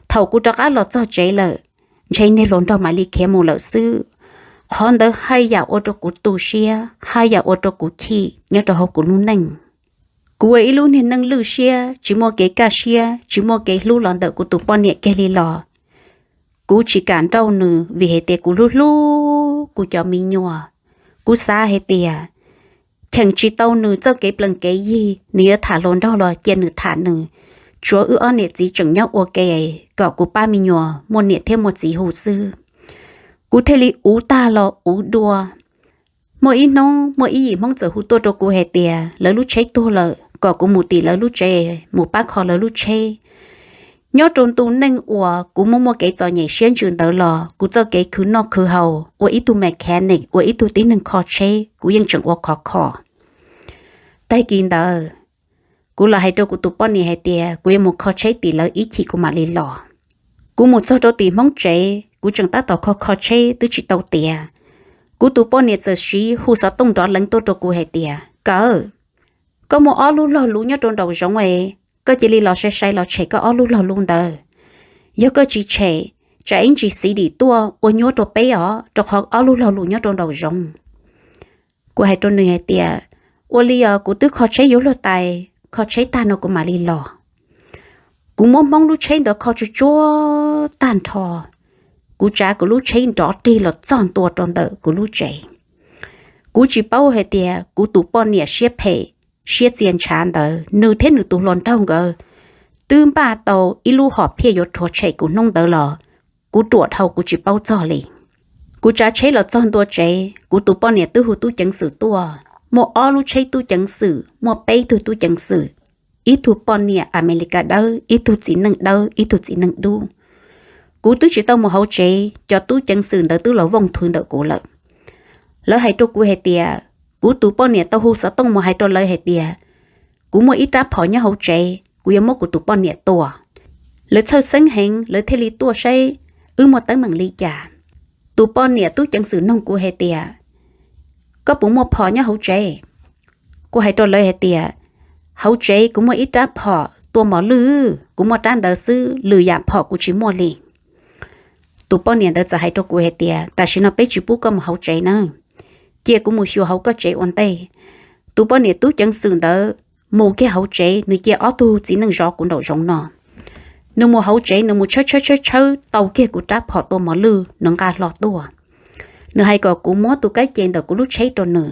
Thaum kuv rov qab los txog tsev lawm, ntshe niag hluas nraug mam li khiav mus lawm xwb. Qhov ntawd haj yam ua rau kuv tu siab, haj yam ua rau kuv chim nyob rau hauv kuv lub neej. Kuv ua ib lub niag neej lwj siab, tsis muaj kev kaj siab, tsis muaj kev hlub los ntawm kuv tus poj niam kiag li los kuv tsis kam nrauj nws vim hais tias kuv hlub hlub kuv cov me nyuam. Kuv xav hais tias cheem tsis tau nws txoj kev plees kev yig, nws yuav tham hluas nraug los cia nws tham nws, tsuav wb ob niam txiv tseem nyob ua ke kom kuv pab me nyuam muaj niam thiab muaj txiv hu xwb. Kuv thiaj li uv tag los uv dua. Muaj ib hnub muaj ib yim Hmoob txawm hu tuaj rau kuv hais tias lawv lub tsheb tuag lawm, kom kuv mus tim lawv lub tsev mus pab kho lawv lub tsheb. Nyob rau ntu neej uas kuv muaj muaj kev txom nyem siab ntsws ntawd los kuv txoj kev khwv noj khwv haus ua ib tug mechanic, ua ib tug tib neeg kho tsheb, kuv yeej tseem ua khov kho. Tag kis ntawd, kuv los hais rau kuv tus poj niam hais tias kuv yuav mus kho tsheb tim lawv ib chim kuv mam li los. Kuv mus txog rau tim Hmoob tsev, kuv tseem tab tom kho kho tsheb twb tsis tau tiav, kuv tus poj niam txawm siv hu xov tooj nrov leev tuaj rau kuv hais tias, Kawm, koj muaj ob lub log lub nyob rau nraum zoov es, koj cia li los sai sai los tshem koj ob lub log lub ntawd. Yog koj tsis tshem, tsam ib ntsis xiv dim tuaj ua nyuab rau peb os, rau qhov ob lub log lub nyob rau nraum zoov. Kuv hais rau nws hais tias, Ua li os, kuv twb kho tsheb yuav luag tais, kho tsheb tag no kuv mam li los. Kuv muab Hmoob lub tsheb ntawd kho tsuag tsuag tag nrho, kuv tsav kuv lub tsheb nrov rig los txog ntua rau ntawm kuv lub tsev. Kuv tsis paub hais tias kuv tus poj niam siab phem, siab txia ntshav ntawd, nws thiab nws tus hluas nraug nkawd twb npaj tau ib lub hom phiaj yuav rhuav tshem kuv hnub ntawd los kuv ruam dhau kuv tsis paub txog li. Kuv tsav tsheb los txog ntua tsev, kuv tus poj niam twb hu tub ceev xwm tuaj. Muaj ob lub tsheb tub ceev xwm, muaj peb tug tub ceev xwm, ib tug poj niam Amelikas dawb, ib tug txiv neej dawb, ib tug txiv neej dub. Kuv twb tsis tau mus hauv tsev, cov tub ceev xwm ntawd twb los vooj thwv ntawm kuv lawm. Lawv hais rau kuv hais tias, kuv tus poj niam tau hu xov tooj mus hais rau lawv hais tias, kuv muaj ib rab phom nyob hauv tsev, kuv yuav muab kuv tus poj niam tua. Lawv txhawj xeeb heev, lawv thiaj li tuaj saib wb muaj teeb meem li cas. Tus poj niam tub ceev xwm nug kuv hais tias, koj puas muaj phom nyob hauv tsev? Kuv hais rau lawv hais tias, hauv tsev kuv muaj ib rab phom tua mos lwj, kuv muaj rab ntawd xwb, lwm yam phom kuv tsis muaj li. Tus poj niam ntawd txawm hais rau kuv hais tias, tam sim no peb tsis pub koj mus hauv tsev na, cia kuv mus xyuas hauv koj tsev ua ntej. Tus poj niam tub ceev xwm ntawd mus kiag hauv tsev, nws cia ob tug txiv neej zov kuv nraum zoov no. Nws mus hauv tsev, nws mus tshawb tshawb tshawb tshawb tau kiag kuv rab phom tua mos lwj, nws nqa hlo tuaj. Nws hais kom kuv muab tus kab ce ntawm kuv lub tsheb rau nws.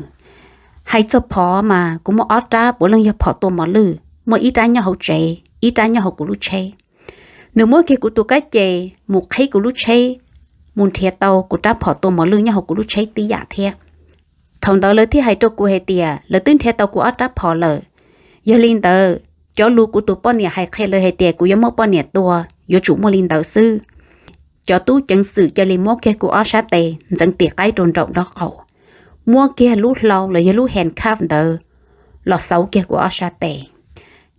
Hais txog phom mas kuv muaj ob rab puav leej yog phom tua mos lwj, muaj ib rab nyob hauv tsev, ib rab nyob hauv kuv lub tsheb. Nws muab kiag kuv tus kab ce mus qhib kuv lub tsheb, mus nrhiav tau kuv rab phom tua mos lwj nyob hauv kuv lub tsheb tib yam thiab. Thaum ntawd lawv thiaj hais rau kuv hais tias lawv twb nrhiav tau kuv ob rab phom lawm. Yog li ntawd, cov lus kuv tus poj niam hais qhia lawv hais tias kuv yuav muab poj niam tua, yuav tsum muaj li ntawd xwb. Cov tub ceev xwm cia li muab kiag kuv ob sab tes ntxeev tis qaib rau nraum nraub qaum, muab kiag lub hlau los yog lub handcuff ntawd los xauv kiag kuv ob sab tes.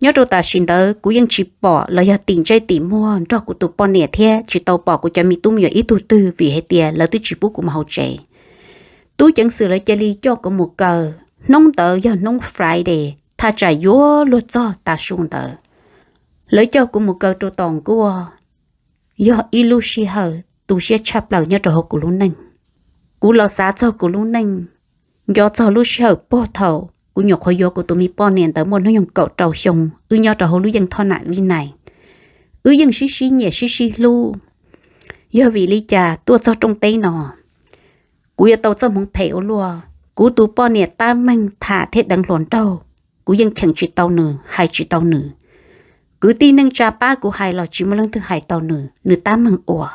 Nyob rau tam sim ntawd kuv yeej tsis pom los yog tim ntsej tim muag nrog kuv tus poj niam thiab tsis tau pom kuv cov me tub me nyuam ib tug twg vim hais tias lawv twb tsis pub kuv mus hauv tsev. Tub ceev xwm lawv cia li coj kuv mus kaw. Hnub ntawd yog hnub Friday, thaj tsam yuav luag txog tav su ntawd. Lawv coj kuv mus kaw rau tom nkuaj. Yog ib lub sij hawm tu siab tshaj plaws nyob rau hauv kuv lub neej. Kuv los xav txog kuv lub neej, nco txog lub sij hawm puag thaum kuv nyuam qhuav yuav kuv tus me poj niam ntawd muaj hnub nyoog kaum rau xyoo, wb nyob rau hauv lub yeej thoj nam vib nais. Wb yeej sib sib nyiam sib sib hlub. Yog vim li cas tuaj txog rooj teb no, kuv yuav tau txoj hmoov phem ua luaj. Kuv tus poj niam tab meeg tham thiab deev hluas nraug, kuv yeej cheem tsis tau nws, hais tsis tau nws. Kwv tij neej tsa pab kuv hais los tsis muaj leej twg hais tau nws, nws tab meeg ua.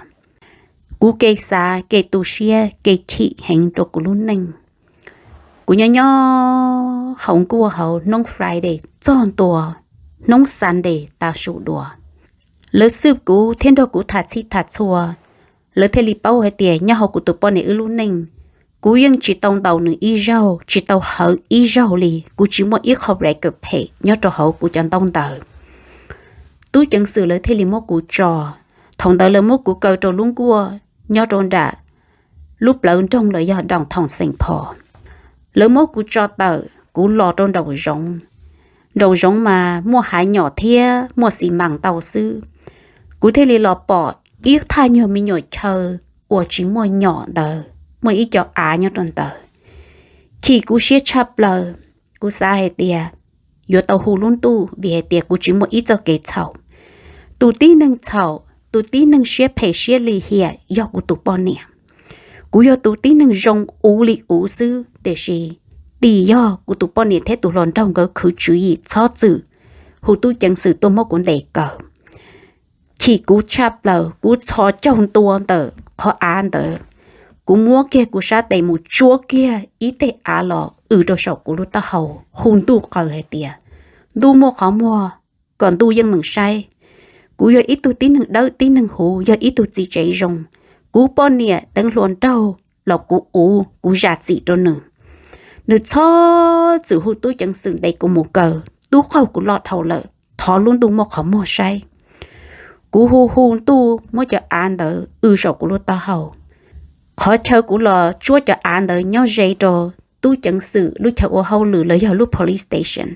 Kuv kev xav, kev tu siab, kev chim heev rau kuv lub neej. Kuv nyob nyob hauv nkuaj hauv hnub Friday txog ntua hnub Sunday tav su dua. Lawv xwb kuv thiab nrog kuv tham txhij tham txhua, lawv thiaj li paub hais tias nyob hauv kuv tus poj niam wb lub neej, kuv yeej tsis tau ntaus nws ib zaug, tsis tau hawv ib zaug li, kuv tsis muaj ib qho record phem nyob rau hauv kuv cov ntaub ntawv. Tub ceev xwm lawv thiaj li muab kuv tso. Thaum ntawd lawv muab kuv kaw rau lub nkuaj nyob rau nram lub plawv nroog los yog downtown Saint Paul. Lawv muab kuv tso tawm, kuv los rau nraum zoov. Nraum zoov mas muaj hav nyom thiab muaj xi mas ntau xwb. Kuv thiaj li los pom ib thaj nyuag me nyuam chaw uas tsis muaj nyom ntawd. muaj ib co av nyob rau ntawd. Chim kuv siab tshaj plaws, kuv xav hais tias yuav tau hu lub ntuj vim hais tias kuv tsis muaj ib txoj kev txhaum. Tus tib neeg txhaum, tus tib neeg siab phem siab lim hiam yog kuv tus poj niam. Kuv yog tus tib neeg zoo uv li uv xwb, tiam sis tim yog kuv tus poj niam thiab tus hluas nraug nkawd khwv tswv yim txhob txwm hu tub ceev xwm tuaj muab kuv ntes kaw. Chim kuv tshaj plaws, kuv txhos caug ntua ntawm qhov av ntawd. Kuv muab kiag kuv sab tes mus tsuab kiag ib teg av los w rau saum kuv lub taub hau, hu ntuj qw hais tias, ntuj muaj qhov muag, kom ntuj yeej meem saib. Kuv yog ib tug tib neeg dawb tib neeg huv, yog ib tug txiv tsev zoo. Kuv poj niam deev hluas nraug los kuv uv, kuv zam txim rau nws. Nws txhob txwm hu tub ceev xwm ntes kuv mus kaw, tub qaug kuv loj dhau lawm, thov lub ntuj muaj qhov muag saib. Kuv hu hu ntuj muab cov av ntawd w saum kuv lub taub hau. Qhov chaw kuv los tsuab cov av ntawd nyob ze rau tub ceev xwm lub chaw ua hauj lwm los yog lub police station.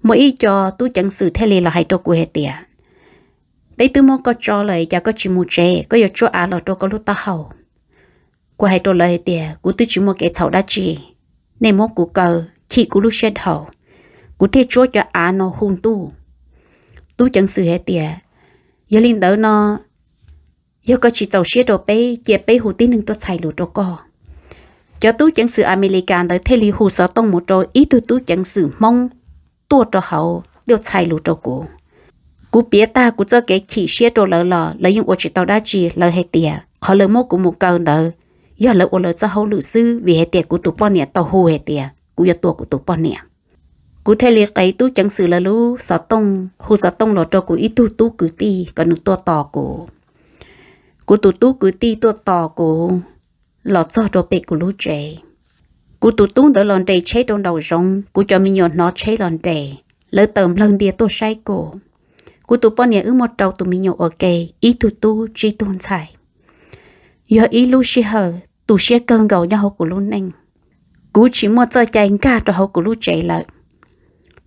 Muaj ib co tub ceev xwm thiaj li los hais rau kuv hais tias, peb twb muab koj tso lawm, cas koj tsis mus tsev, koj yuav tsuab av los rau koj lub taub hau? Kuv hais rau lawv hais tias, kuv twb tsis muaj kev txhaum dab tsi, nej muab kuv kaw, chim kuv lub siab dhau, kuv thiaj tsuab cov av no hu ntuj. Tub ceev xwm hais tias, yog li ntawd no, yog koj tsis txaus siab rau peb, cia peb hu tib neeg tuaj txhais lus rau koj. Cov tub ceev xwm Amelikas ntawd thiaj li hu xov tooj mus rau ib tug tub ceev xwm Hmoob tuaj rau hauv tuaj txhais lus rau kuv. Kuv piav tag kuv txoj kev chim siab rau lawv los lawv yeej ua tsis tau dab tsi, lawv hais tias qhov lawv muab kuv mus kaw ntawd yog lawv ua lawv txoj hauj lwm xwb, vim hais tias kuv tus poj niam tau hu hais tias kuv yuav tua kuv tus poj niam. Kuv thiaj li qev tub ceev xwm lawv lub xov tooj, hu xov tooj los rau kuv ib tug tub kwv tij kom nws tuaj tos kuv. Kuv tus tub kwv tij tuaj tos kuv los txog rau pem kuv lub tsev. Kuv tus tub ntawd los nres tsheb rau nraum zoov, kuv cov me nyuam hnov tsheb los nres, lawv tawm nplawg ntia tuaj saib kuv. Kuv tus poj niam wb muaj rau tus me nyuam ua ke, ib tug tub tsib tug ntxhais. Yog ib lub sij hawm tu siab kawg nkaus nyob hauv kuv lub neej. Kuv tsis muaj txoj cai nkag rau hauv kuv lub tsev lawm.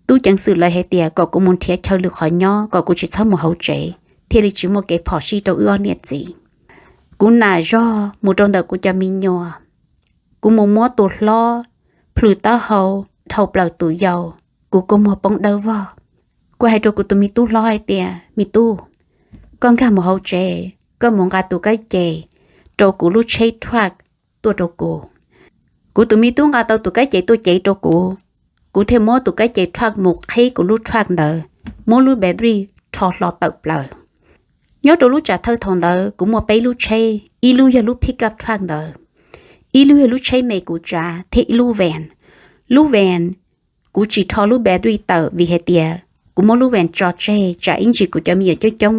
Tub ceev xwm lawv hais tias kom kuv mus nrhiav chaw lwm qhov nyob, kom kuv tsis txhob mus hauv tsev, thiaj li tsis muaj kev phom sij rau wb ob niam txiv. Kuv nam zog mus rau ntawm kuv cov me nyuam. Kuv mus muab tus hlob plhws taub hau dhau plaws tus yau, kuv kua muag poob dawb vog. Kuv hais rau kuv tus me tub hlob hais tias, me tub, koj nkag mus hauv tsev, koj mus nqa tus kab ces rau kuv lub tsheb truck tuaj rau kuv. Kuv tus me tub nqa tau tus kab ces tuaj cev rau kuv, kuv thiaj muab tus kab ces truck mus qhib kuv lub truck ntawd, muab lub battery rho hlo tawm plaws. Nyob rau lub tsam thawj thaum ntawd kuv muaj peb lub tsheb, ib lub yog lub pickup truck ntawd, ib lub yog lub tsheb me kuv tsav thiab ib lub van. Lub van kuv tsis rho lub battery tawm vim hais tias kuv muab lub van tso tseg tsam ib ntsis kuv cov me nyuam coob coob,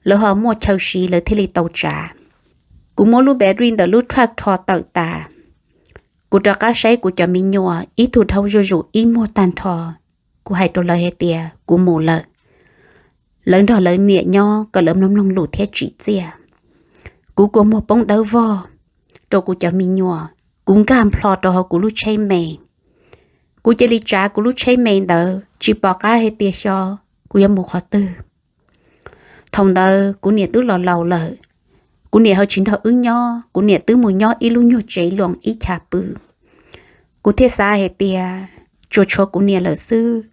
lawv ho muaj chaw siv lawv thiaj li tau tsav. Kuv muab lub battery ntawm lub truck rho tawm tas, kuv rov qab saib kuv cov me nyuam ib tug dhau zuj zus ib muag tag nrho. Kuv hais rau lawv hais tias kuv mus lawm, lawv nrog lawv niam nyob kom lawv mloog mloog lus thiab tsim txiaj. Kuv kua muag poob dawb vog rau kuv cov me nyuam, kuv nkag nplho rau hauv kuv lub tsheb me. Kuv cia li tsav kuv lub tsheb me ntawd tsis pom qab hais tias xyov kuv yuav mus qhov twg. Thaum ntawd kuv niam twb los laus lawm, kuv niam ho tsis nrog wb nyob, kuv niam twb mus nyob ib lub nyuag tsev luam ib chav pw. Kuv thiaj xav hais tias tsuas tshuav kuv niam lawm xwb,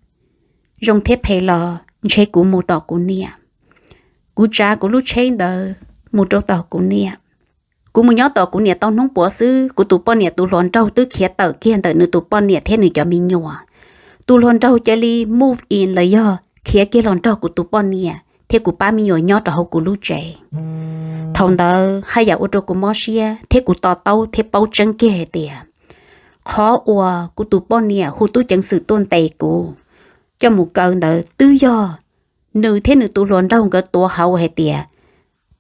zoo thiab phem los ntshe kuv mus tom kuv niam. Kuv tsav kuv lub tsheb ntawd mus rau tom kuv niam. Kuv mus nyob tom kuv niam tau hnub puav xwb, kuv tus poj niam tus hluas nraug twb khiav tawm kiag ntawm nws tus poj niam thiab nws cov me nyuam. Tus hluas nraug cia li move in los yog khiav kiag los nrog kuv tus poj niam thiab kuv pab me nyuam nyob rau hauv kuv lub tsev. Thaum ntawd haj yam ua rau kuv mob siab thiab kuv to taub thiab paub tseeb kiag hais tias qhov uas kuv tus poj niam hu tub ceev xwm tuaj ntes kuv coj mus kaw ntawd twb yog nws thiab nws tus hluas nraug nkawd tuav hauv hais tias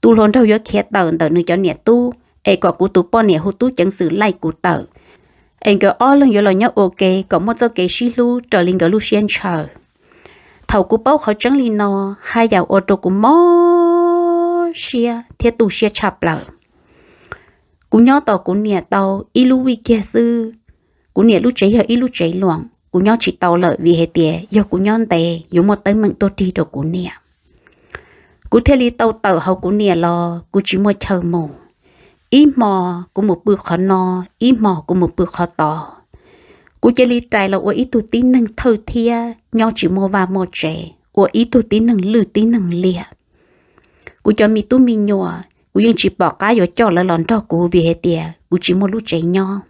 tus hluas nraug yuav khiav tawm ntawm nws cov niam tub, es kom kuv tus poj niam hu tub ceev xwm laij kuv tawm, es nkawd ob leeg yuav los nyob ua ke kom muaj txoj kev sib hlub raws li nkawd lub siab ntshaw. Thaum kuv paub qhov tseeb li no, haj yam ua rau kuv mob siab thiab tu siab tshaj plaws. Kuv nyob tos kuv niam tau ib lub vij kiag xwb. Kuv niam lub tsev yog ib lub tsev luam, kuv nyob tsis tau lawm vim hais tias yog kuv nyob ntev yuav muaj teeb meem tuaj rig rau kuv niam. Kuv thiaj li tau tawm hauv kuv niam los kuv tsis muaj chaw mus. Ib hmo kuv mus pw qhov no, ib hmo kuv mus pw qhov tod. Kuv cia li rais los ua ib tug tib neeg thawj thiab nyob tsis muaj vaj muaj tsev, ua ib tug tib neeg lwj tib neeg liam. Kuv cov me tub me nyuam, kuv yeej tsis pom qab yuav coj lawv los nrog kuv vim hais tias kuv tsis muaj lub tsev nyob.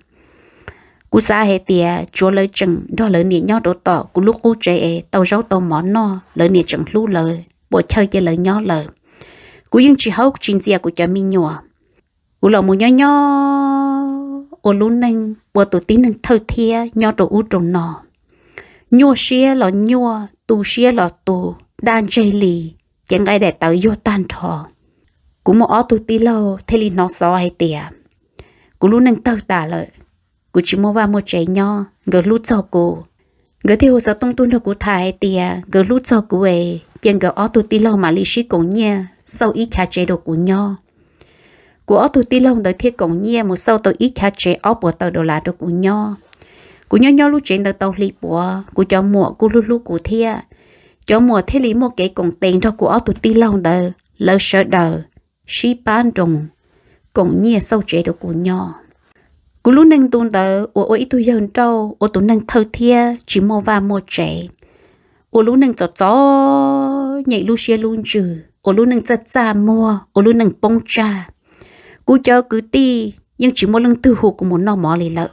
Kuv xav hais tias tsuav lawv tseem nrog lawv niam nyob rau tom kuv lub qub tsev es tau zaub tau mov noj, lawv niam tseem hlub lawv, puas chawj cia lawv nyob lawm. Kuv yeej tsis haub tsis ntxias kuv cov me nyuam. Kuv los mus nyob nyob ua lub neej ua tus tib neeg thawj thiab nyob rau ub rau no. Nyuaj siab los nyuaj, tu siab los tu, daj ntseg li, cev nqaij daim tawv yuag tag nrho. Kuv muaj ob tug tij laug thiaj li hnov xov hais tias kuv lub neej tawg tas lawm, kuv tsis muaj vaj muaj tsev nyob. Nkawd hlub txog kuv, nkawd thiaj hu xov tooj tuaj nrog kuv tham hais tias nkawd hlub txog kuv es cia nkawd ob tug tij laug mam li sib koom nyiaj xauj ib chav tsev rau kuv nyob. Kuv ob tug tij laug ntawd thiaj koom nyiaj mus xauj tau ib chav tsev ob puas tawm dollar rau kuv nyob. Kuv nyob nyob lub tsev ntawd tau hli puav, kuv cov muam kuj hlub hlub kuv thiab. Cov muam thiaj li muaj kev koom tes nrog kuv ob tug tij laug ntawd, lawv sawv daws sib pab nroos koom nyiaj xauj tsev rau kuv nyob. Kuv lub neej ntu ntawd uas ua ib tug yawg nrauj, ua tus neeg thawj thiab tsis muaj vaj muaj tsev, ua lub neej txom txom nyem lub siab lub ntsws, ua lub neej txaj txaj muag, ua lub neej poob tsag. Kuv cov kwv tij yeej tsis muaj leej twg hu kuv mus noj mov li lawm.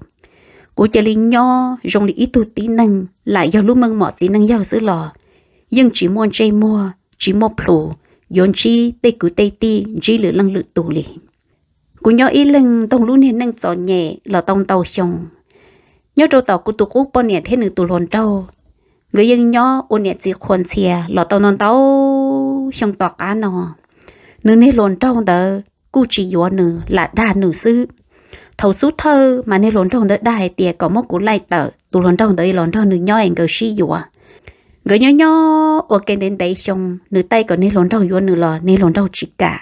Kuv cia li nyob zoo li ib tug tib neeg, lam yog lub meej mom txiv neej yawg xwb los yeej tsis muaj ntsej muag, tsis muaj plhus yuav ntsib tej kwv tej tij, ntsib lwm leej lwm tus li. Kuv nyob ib leeg ntoog lub niag neej txom nyem los tau ntau xyoo. Nyob rau tom kuv tus qub poj niam thiab nws tus hluas nraug, nkawd yeej nyob ua niam txiv qhuas ntxhias los tau ntau ntau xyoo tom qab no. Nws niag hluas nraug ntawd kuj tsis yuav nws, lam dag nws xwb. Thaum xub thawj mas niag hluas nraug ntawd dag hais tias kom muab kuv laij tawm, tus hluas nraug ntawd los nrog nws nyob es nkawd sib yuav. Nkawd nyob nyob ua ke ntev ntev xyoo, nws taij kom niag hluas nraug yuav nws los niag hluas nraug tsis kam.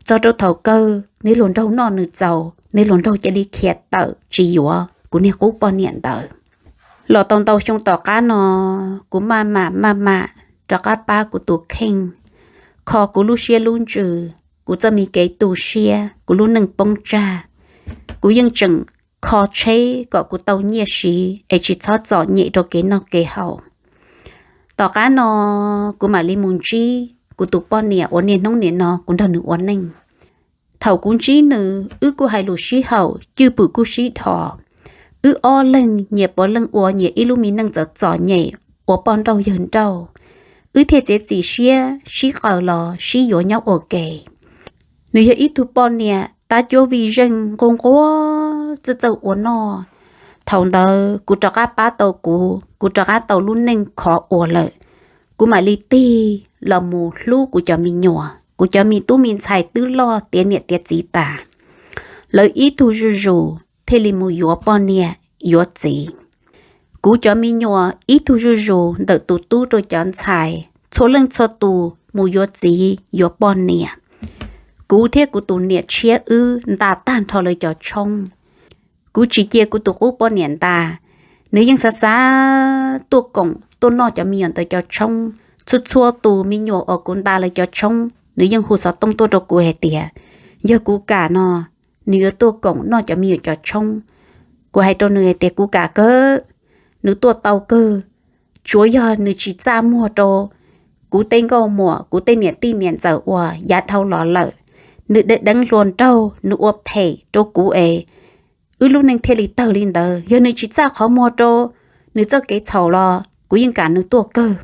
Txog rau thaum kawg niag hluas nraug noj nws txaus, niag hluas nraug cia li khiav tawm tsis yuav kuv niag qub poj niam ntawd. Los tau ntau xyoo tom qab no, kuv maj mam maj mam rov qab pab kuv tus kheej, kho kuv lub siab lub ntsws, kuv txoj me kev tu siab, kuv lub neej poob tsag. Kuv yeej tseem kho tsheb kom kuv tau nyiaj siv es tsis txhob txom nyem rau kev noj kev haus. Tom qab no kuv mam li mus ntsib kuv tus poj niam uas niaj hnub nim no kuv nrog nws ua neej. Thaum kuv ntsib nws, wb kuj hais lus sib haum, cwj pwm kuj sib dhos. Wb ob leeg nyias puav leej ua nyias ib lub me neej txom txom nyem, ua poj nrauj yawg nrauj, wb thiaj txiav txim siab sib qaws los sib yuav nyob ua ke. Nws yog ib tug poj niam tab cuab vij zeej nquag nquag txawj txawj ua noj. Thaum ntawd kuv rov qab pab tau kuv, kuv rov qab tau lub neej khov ua lawm. Kuv mam li tig los mus hlub kuv cov me nyuam, kuv cov me tub me ntxhais twb loj tiav niam tiav txiv tas. Lawv ib tug zuj zus thiaj li mus yuav poj niam yuav txiv. Kuv cov me nyuam ib tug zuj zus ntawm tus tub rau cov ntxhais, txhua leej txhua tus mus yuav txiv yuav poj niam. Kuv thiab kuv tus niam tshiab wb nta tag nrho lawv cov tshoob. Kuv tsis cia kuv tus qub poj niam nta, nws yeej xav xav tuaj koom tuaj noj cov me nyuam ntawd cov tshoob. Txhua txhua tus me nyuam uas kuv nta lawv cov tshoob, nws yeej hu xov tooj tuaj rau kuv hais tias yog kuv kam no, nws yuav tuaj koom noj cov me nyuam cov tshoob. Kuv hais rau nws hais tias kuv kam kawg, nws tuaj tau kawg, tsuav yog nws tsis txaj muag rau kuv tej nkauj muam, kuv tej niam tij niam ntxawm uas yav dhau los lawm. Nws deev deev hluas nraug, nws ua phem rau kuv es wb lub neej thiaj li tawg li ntawd. Yog nws tsis txaj qhov muag rau nws txoj kev txhaum los kuv yeej kam nws tuaj kawg.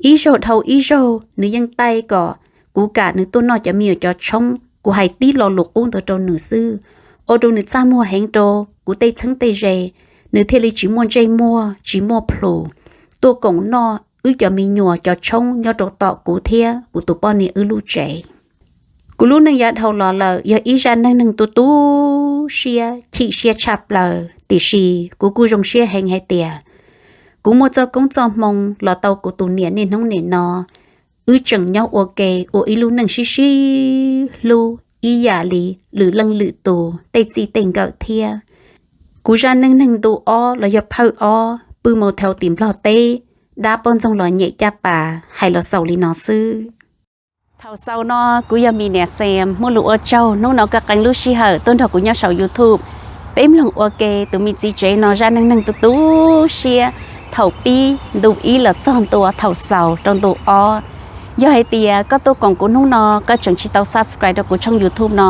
Ib zaug dhau ib zaug nws yeej taij kom kuv kam nws tuaj noj cov me nyuam cov tshoob. Kuv hais tib lo lus qub ntawd rau nws xwb, ua rau nws txaj muag heev rau kuv tej txheeb tej ze, nws thiaj li tsis muaj ntsej muag tsis muaj plhus tuaj koom noj wb cov me nyuam cov tshoob nyob rau tom kuv thiab kuv tus poj niam wb lub tsev. Kuv lub neej yav dhau los lawm yog ib zaj neej neeg tu tu siab chim siab tshaj plaws, tiam sis kuv kuj zoo siab heev hais tias kuv muaj txoj koob txoj hmoo los tau kuv tus niam niaj hnub nim no. Wb tseem nyob ua ke ua ib lub neej sib sib hlub ib yam li lwm leej lwm tus tej txij tej nkawm thiab. Kuv zaj neej neeg ntu ob los yog phawj ob pw motel tim Nplog teb, dab poj ntxoog los nyem caj pas hais los xaus li no xwb. Thaum xaus no kuv yog Me Niam Xees muaj lus ua tsaug hnub no koj qee lub sij hawm tuaj nrog kuv nyob saum YouTube. Peb mloog ua ke tus me txiv tsev no zaj neej neeg tu tu siab thaum pib ntu ib los txog ntua thaum xaus rau ntu ob. Yog hais tias koj tuaj koom kuv hnub no koj tseem tsis tau subscribe rau kuv tshooj YouTube no,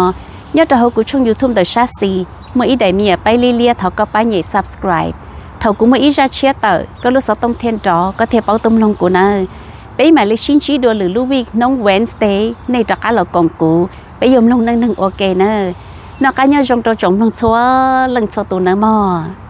nyob rau hauv kuv tshooj YouTube ntawm sab xis muaj ib daim me nyuam paib liab liab, thov koj pab nyem subscribe. Thaum kuv muaj ib zaj tshiab tawm koj lub xov tooj thiaj nrov koj thiaj paub tuaj mloog kuv nawb. Peb mam li sib ntsib dua lwm lub week hnub Wednesday nej rov qab los koom kuv, peb yuav mloog neej neeg ua ke nawb. Noj qab nyob zoo rau tsoom mloog txhua leej txhua tus nawb mog.